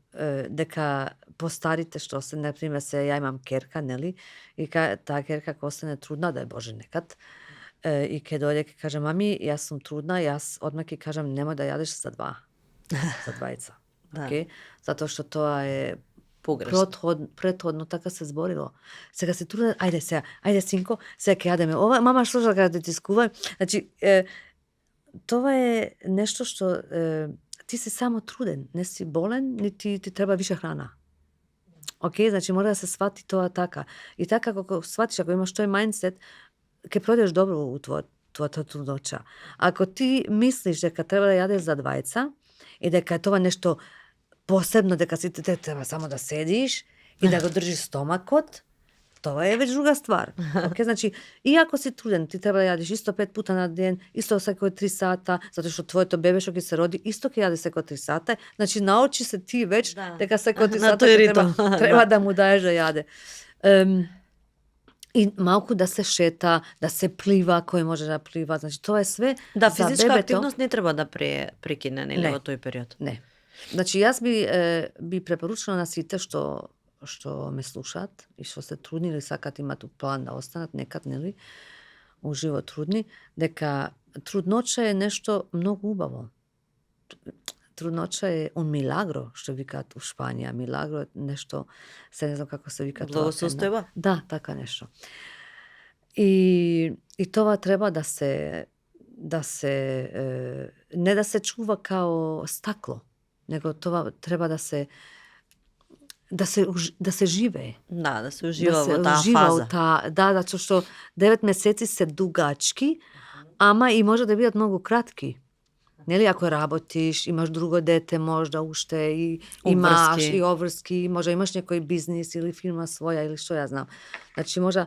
дека постарите што се, например, ја имам керка, нели? И таа керка кој остане трудна, да е Боже некад, и ке дојде ке каже, мами, јас сум трудна, јас одмак ќе кажам, немој да јадеш за двајца. Да. Okay? Затоа што тоа е Погрешно. претходно така се зборило. Сега се труден, ајде синко, сега ќе јадеме ова, мама што да ти скува. Значи, тоа е нешто што ти си само труден, не си болен, нити ти треба више храна. Океј, значи мора да се свати тоа така. И така како сватиш, ако имаш тој мајндсет, ќе пројдеш добро у твојата трудноча. Ако ти мислиш дека треба да јадеш за двајца и дека е тоа нешто посебно, дека си те треба само да седиш и да го држиш стомакот, тоа е веќе друга ствар. Океј, значи, и ако си труден, ти треба да јадеш исто 5 пута на ден, исто секој 3 сата, затоа што твоето бебе што ќе се роди, исто ќе јаде секој 3 сата, значи научи се ти веќе дека секој 3 сата треба да му даеш да јаде. И малку да се шета, да се плива, кој може да плива, значи тоа е све Да, за физичка бебето. активност не треба да прекине, нели, Не. во тој период. Не. Значи јас би препоручила на сите што ме слушаат и што се трудни или сакат имат план да останат некад, нели, уживо трудни, дека трудноча е нешто многу убаво. Трудноча е un milagro, што викаат у Шпанија. Милагро е нешто, се не знам како се вика тоа. Благосостојба? Да, така нешто. И тоа треба да се не да се чува као стакло, него тоа треба да се живее. Да, да се ужива Да се во таа ужива фаза. затоа што 9 месеци се дугачки, ама и може да бидат многу кратки. Нели, ако работиш, имаш друго дете, можда уште и имаш Обврски. и обврски, може имаш некој бизнис или фирма своја или што ја знам. Значи може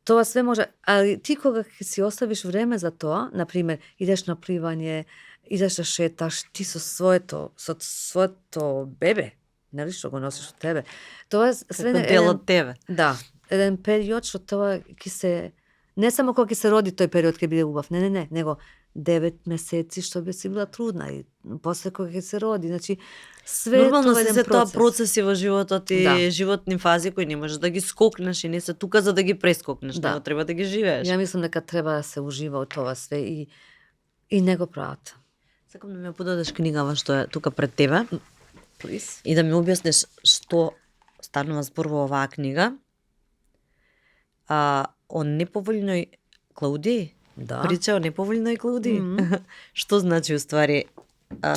тоа све може, али ти кога ќе си оставиш време за тоа, на пример, идеш на пливање, идеш да шеташ, ти со своето бебе, нели, што го носиш од тебе. Тоа е све Како дел од тебе. Да, еден период што тоа ќе се не само кога ќе се роди тој период ќе биде убав, не, него 9 месеци што би си била трудна и после кога ќе се роди, значи све Нормално тоа е се еден тоа процес. процеси во животот и Да. животни фази кои не можеш да ги скокнеш и не се тука за да ги прескокнеш, Да. него треба да ги живееш. Ја мислам дека треба да се ужива од тоа све и не го прават. Сакам да ми ја подадеш книгава што е тука пред тебе Плис. и да ми објасниш што станува збор во оваа книга. О неповолној Клаудиј? Да. Прича о неповолној Клаудиј? Што значи уствари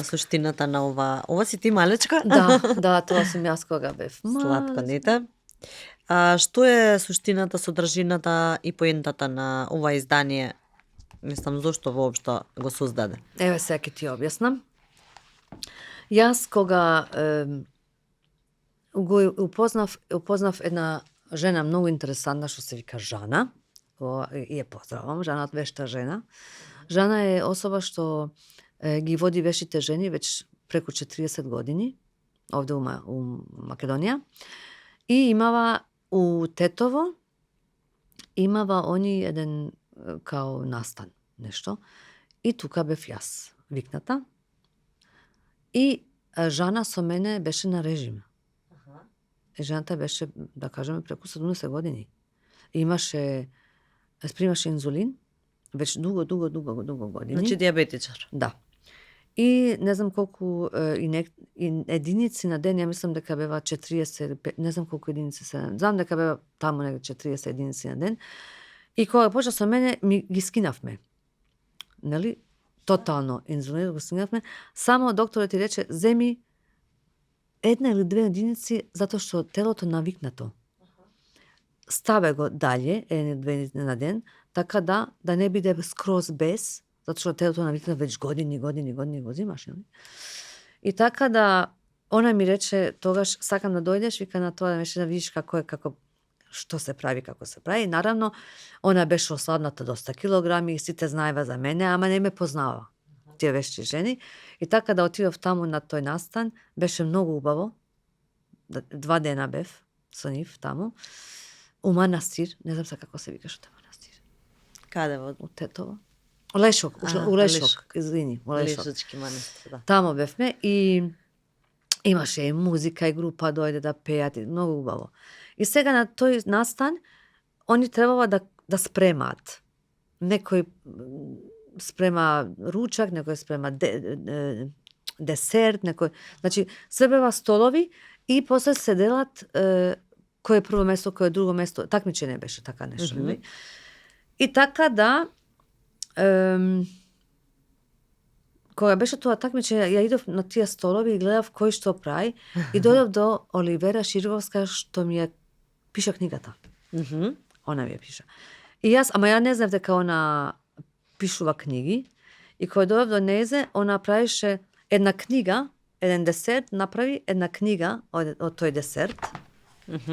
суштината на ова си ти малечка? Да, тоа сум јас кога бев Сладко, нете? Што е суштината, содржината и поентата на ова издание? Мислам, зошто воопшто го создаде? Еве сега ќе ти објаснам. Јас кога го упознав една жена многу интересантна што се вика Жана, и ја поздравам, Жана вешта жена. Жана е особа што ги води вешите жени веќе преку 40 години овде у Македонија и имава у Тетово они еден као настан нешто и тука бев јас викната и Жана со мене беше на режим. И жената беше, да кажеме, преку 70 години. И примаше инзулин веќе дуго години. Значи диабетичар. Да. И не знам колку единици на ден, ја мислам дека бева 40, не знам колку единици се. Знам дека бева таму негде 40 единици на ден. И кога почна со мене, ми ги скинавме. Нели? Тотално инзулин го скинавме. Само докторот ти рече, земи 1 или 2 единици, затоа што телото навикнато. Ставе го далje, 1 или 2 единици на ден, така да не биде скроз без, затоа што телото навикнато веќе години го зимаш, нели? И така да, она ми рече, тогаш сакам да дојдеш, вика на тоа да меше да видиш што се прави, како се прави. Наравно, она беше ослабната доста килограми и сите знаева за мене, ама не ме познава. Тие вешти жени. И така да отидов таму на тој настан, беше многу убаво. 2 дена бев со нив таму. У манастир, не знам како се викаше тој манастир. Каде во? У Тетово. Лешок, у Лешок, извини, у Лешок. Лешочки манастир, да. Тамо бевме и имаше и музика и група дојде да пеат, и многу убаво. И сега на тој настан, они требава да спремаат. Некој спрема ручак, некој спрема десерт, значи се бева столови и после се делат кој е прво место, кој е друго место, такмиче не беше така нешто. И така да кога беше тоа такмиче, ја идов на тие столови и гледав кој што прави и дојдов до Оливера Ширвовска што ми ја пиша книгата. Она ми ја пиша. И јас, ама ја не знам дека она пишува книги. И кога дојдов до незе, она правише една книга, еден десерт, направи една книга од тој десерт,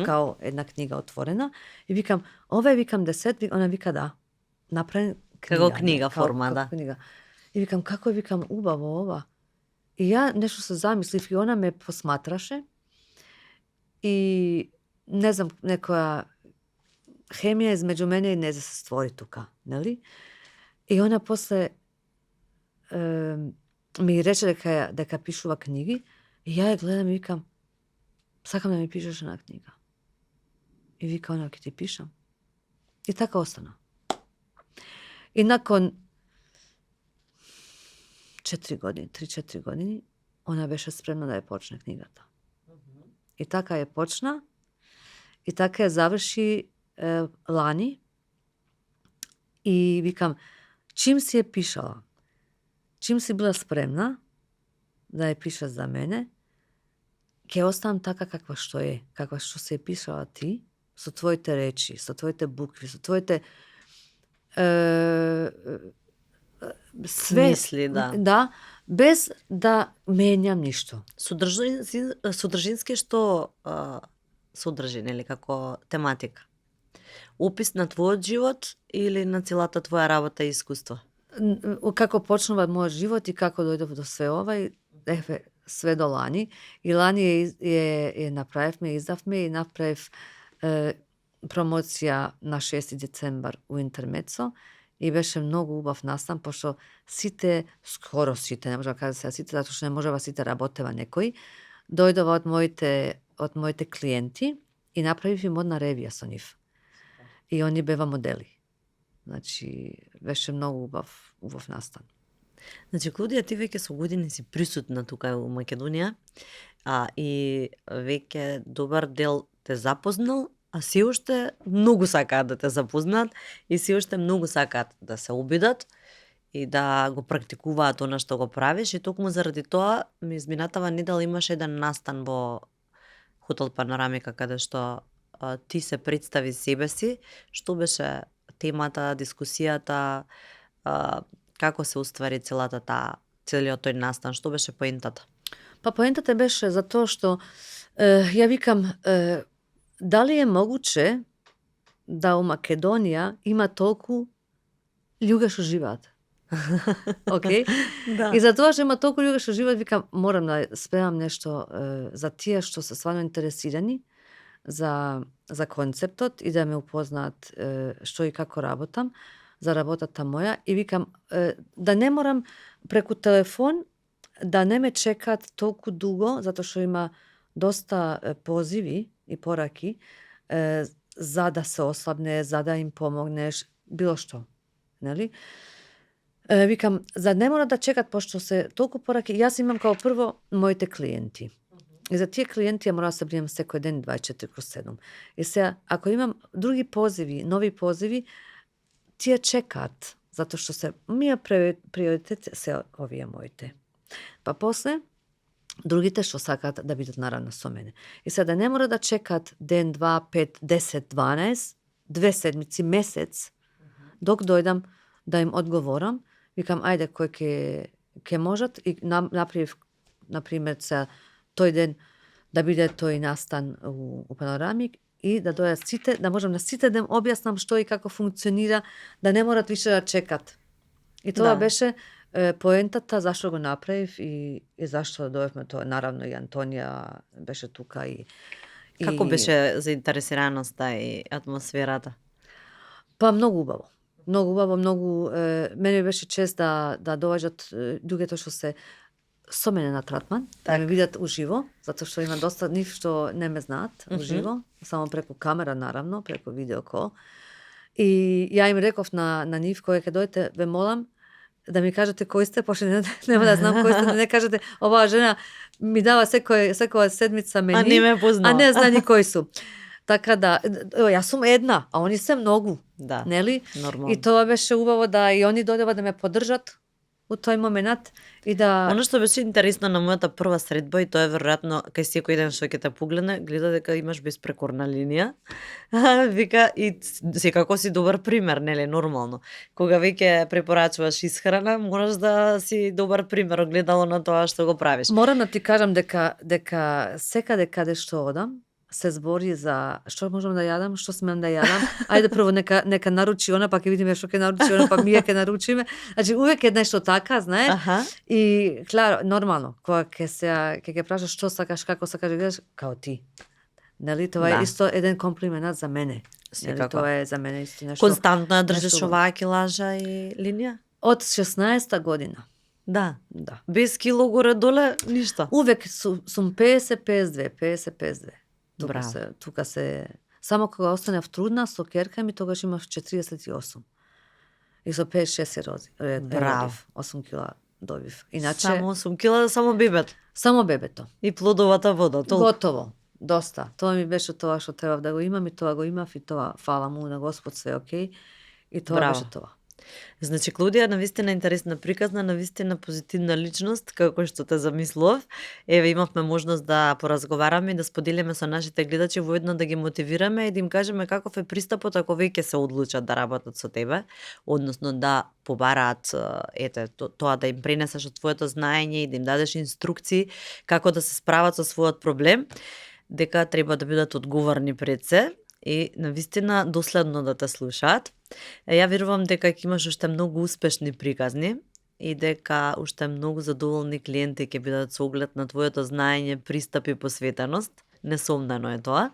као една книга отворена. И викам, ова е, десерт, она вика да. Направи книга. Како книга форма, да. Книга. И викам, како е, убаво ова. И ја нешто се замислив и она ме посматраше. И не знам, некоја хемија измеѓу мене и незе се створи тука, нели? И она после ми рече дека пишува книги и ја ја гледам и викам, сакам да ми пишеш една книга. И вика она, ќе ти пишам. И така остана. И након 3-4 години, она беше спремна да ја почне книгата. И така ја почна, и така ја заврши лани. И викам, чим си ја пишала, чим си била спремна да ја пишеш за мене, ќе оставам така каква што е, каква што се пишала ти, со твоите речи, со твоите букви, со твоите све, мисли, да. Да, без да менјам ништо. Содржински што содржи, нели, како тематика? Опис на твојот живот или на целата твоја работа и искуство? Како почнува мојот живот и како дојдов до све ова, све до лани. И лани ја направивме, издавме и направив промоција на 6 децембар у Интермецо и беше многу убав настан, пошто сите, скоро сите, не може да кажа сега сите, затоа што не можева сите работева некој, дојдова од моите клиенти и направив им одна ревија со нив. И они бева модели. Значи, беше многу убав настан. Значи, Клудија, ти веќе со години си присутна тука у Македонија, и веќе добар дел те запознал, а си уште многу сакаат да те запознаат и си уште многу сакаат да се обидат и да го практикуваат она што го правиш, и токму заради тоа ми изминатава недела имаше еден настан во Хотел Панорамика каде што ти се представи себе си, што беше темата, дискусијата, како се уствари целиот тој настан, што беше поентата? Па поентата беше за тоа што ја викам, дали е могуче да у Македонија има толку луѓе што живеат? Океј? Да. И за тоа што има толку луѓе што живеат, викам, морам да спремам нешто за тие што се стварно интересирани за концептот и да ме упознаат што и како работам, за работата моја, и викам, да не морам преку телефон да не ме чекаат толку дуго, затоа што има доста позиви и пораки за да се ослабне, за да им помогнеш, било што, нели? Викам, за не мора да чекат, пошто се толку пораки, јас имам као прво моите клиенти. И за тие клиенти ја мора да се бринам секој ден 24/7. И сега, ако имам други позиви, нови позиви, тие чекаат, затоа што се приоритет се овие моите. Па после, другите што сакаат да бидат наравно со мене. И сега да не мора да чекаат ден, 2, 5, 10, 12, 2 седмици, месец, док дојдам да им одговорам, викам, ајде, кој ќе можат, и направив, например, сега тој ден да биде тој настан у Панорамик и да дојдат сите, да можам на сите да им објаснам што и како функционира, да не морат више да чекат. И тоа беше поентата зашто го направив и зашто дојавме тоа. Наравно и Антонија беше тука и Како беше заинтересираноста и атмосферата? Па многу убаво. Многу убаво, мене беше чест да доаѓаат луѓето што се со мене на тратман, да ме видат уживо, затоа што има доста нив што не ме знаат уживо, само преку камера, наравно, преку видеокол. И ја им реков на нив, кога ќе дојдете, ве молам да ми кажете кој сте, пошто нема да знам кој сте, да не кажете, оваа жена ми дава секоја седмица мени, а не ме познава, а не зна ни кои су. Така да, јас сум една, а они се многу, нели? Нормално. И тоа беше убаво да и они дојдева да ме поддржат у тој момент и да... Оно што беше интересно на мојата прва средба, и тоа е веројатно кај секој ден што ќе те погледне, гледа дека имаш беспрекорна линија. Вика, и секако си добар пример, нели, нормално. Кога веќе препорачуваш исхрана, мораш да си добар пример огледало на тоа што го правиш. Морам да ти кажам дека секаде каде што одам, се збори за што можам да јадам, што смеам да јадам. Ајде прво нека наручи она, па ќе видиме што ќе наручи она, па ние ќе наручиме. Значи увек е нешто така, знаеш? И кларо, нормално, кога ќе прашаш што сакаш, како сакаш да гледаш, као ти. Нели, тоа е исто еден комплимент за мене. Нели, тоа е за мене исто нешто. Константно држиш оваа килажа и линија? Од 16-та година. Да. Без кило горе-доле, ништо. Увек сум 50-52, 50-52. Тука се само кога останав трудна со керка ми, тогаш имав 48. И со 5-6 родив. 8 кила добив. Иначе само 8 кила, само бебето. Само бебето. И плодовата вода, толку. Готово. Доста. Тоа ми беше тоа што требав да го имам, и тоа го имав, и тоа фала му на Господ, све окей. И тоа беше тоа. Значи, Клудија, навистина интересна приказна, навистина позитивна личност, како што те замислов. Еве, имавме можност да поразговараме и да споделиме со нашите гледачи, воедно да ги мотивираме и да им кажеме каков е пристапот ако веќе се одлучат да работат со тебе, односно да побараат тоа да им пренесеш од твоето знаење и да им дадеш инструкции како да се справат со својот проблем, дека треба да бидат одговорни пред се и навистина доследно да те слушаат. Ја верувам дека ќе имаш уште многу успешни приказни и дека уште многу задоволни клиенти ќе бидат со оглед на твоето знаење, пристап и посветеност. Несомнено е тоа.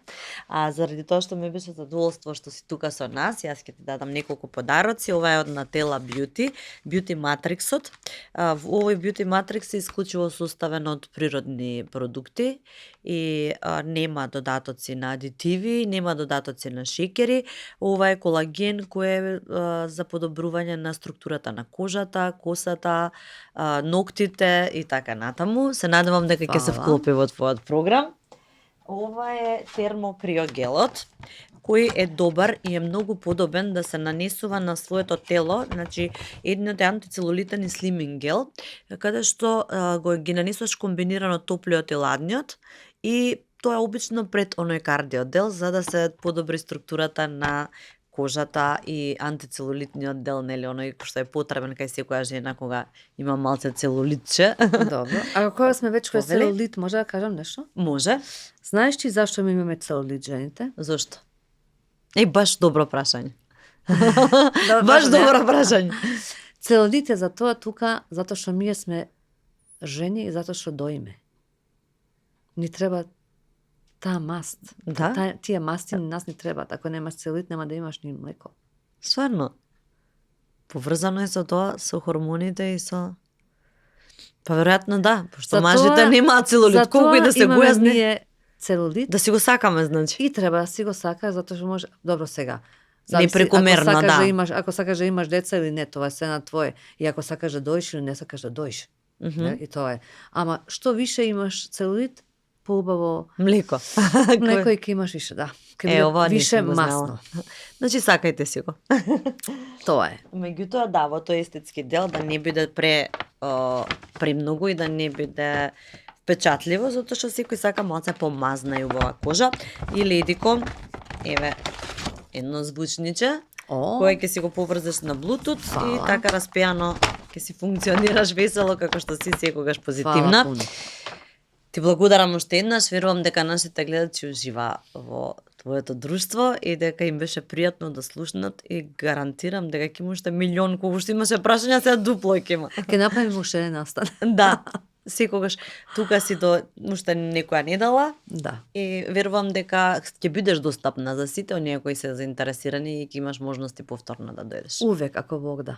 А заради тоа што ми беше задоволство што си тука со нас, јас ќе ти дадам неколку подароци. Ова е од Natella Beauty, Beauty Matrixот. Овој Beauty Matrix е исклучиво составен од природни продукти и нема додатоци на адитиви, нема додатоци на шеќери. Ова е колаген кој е за подобрување на структурата на кожата, косата, ноктите и така натаму. Се надевам дека ќе се Фала. вклопи во твојот програм. Ова е термокриогелот, кој е добар и е многу подобен да се нанесува на своето тело, значи едниот е антицелулитен и слиминг гел, каде што го ги нанесуваш комбинирано топлиот и ладниот и тоа е обично пред оној кардио дел за да се подобри структурата на кожата и антицелулитниот дел, нели, оној што е потребен кај секоја жена кога има малце целулитче. Добро. А кога сме веќе кој Повели? целулит, може да кажам нешто? Може. Знаеш ти зашто ми имаме целулит жените? Зошто? Баш добро прашање. Да, Баш не. добро прашање. Целулит е за тоа тука, затоа што ние сме жени и затоа што доиме. Ни треба таа маст. Да? Тие масти нас ни требаат. Ако немаш целулит, нема да имаш ни млеко. Стварно. Поврзано е со тоа, со хормоните и со... Па веројатно да, пошто Затоа- мажите немаат целулит, колку и да се имаме гојазни, ние целулит да си го сакаме, значи. и треба да си го сакаш затоа што може добро сега. Непрекомерно, ако сакаш да. имаш, ако сакаш да имаш деца или не, тоа е се на твое. И ако сакаш да доиш или не сакаш да доиш. Мгм. Не? И тоа е. Ама што више имаш целулит, поубаво Млеко. млеко и ќе имаш више, да. Ќе Е, биде ова не више сум го знала. масно. Значи сакајте си го. Тоа е. Меѓутоа, да, во тој естетски дел да не биде премногу и да не биде впечатливо, затоа што секој сака малце помазна и убава кожа. И ледико, еве, едно звучниче, О, кое ќе си го поврзеш на Bluetooth и Фала. така распијано ќе си функционираш весело како што си секогаш фала позитивна. пуно. Ти благодарам уште еднаш, верувам дека нашите гледачи ужива во твоето друштво и дека им беше пријатно да слушнат и гарантирам дека ќе има уште милион, кога уште имаше прашања, сега дупло ќе има. Ќе направиме уште еден настан. Да, секогаш тука си до уште некоја недела Да. и верувам дека ќе бидеш достапна за сите оние кои се заинтересирани и ќе имаш можности повторно да дојдеш. Увек, ако Бог да.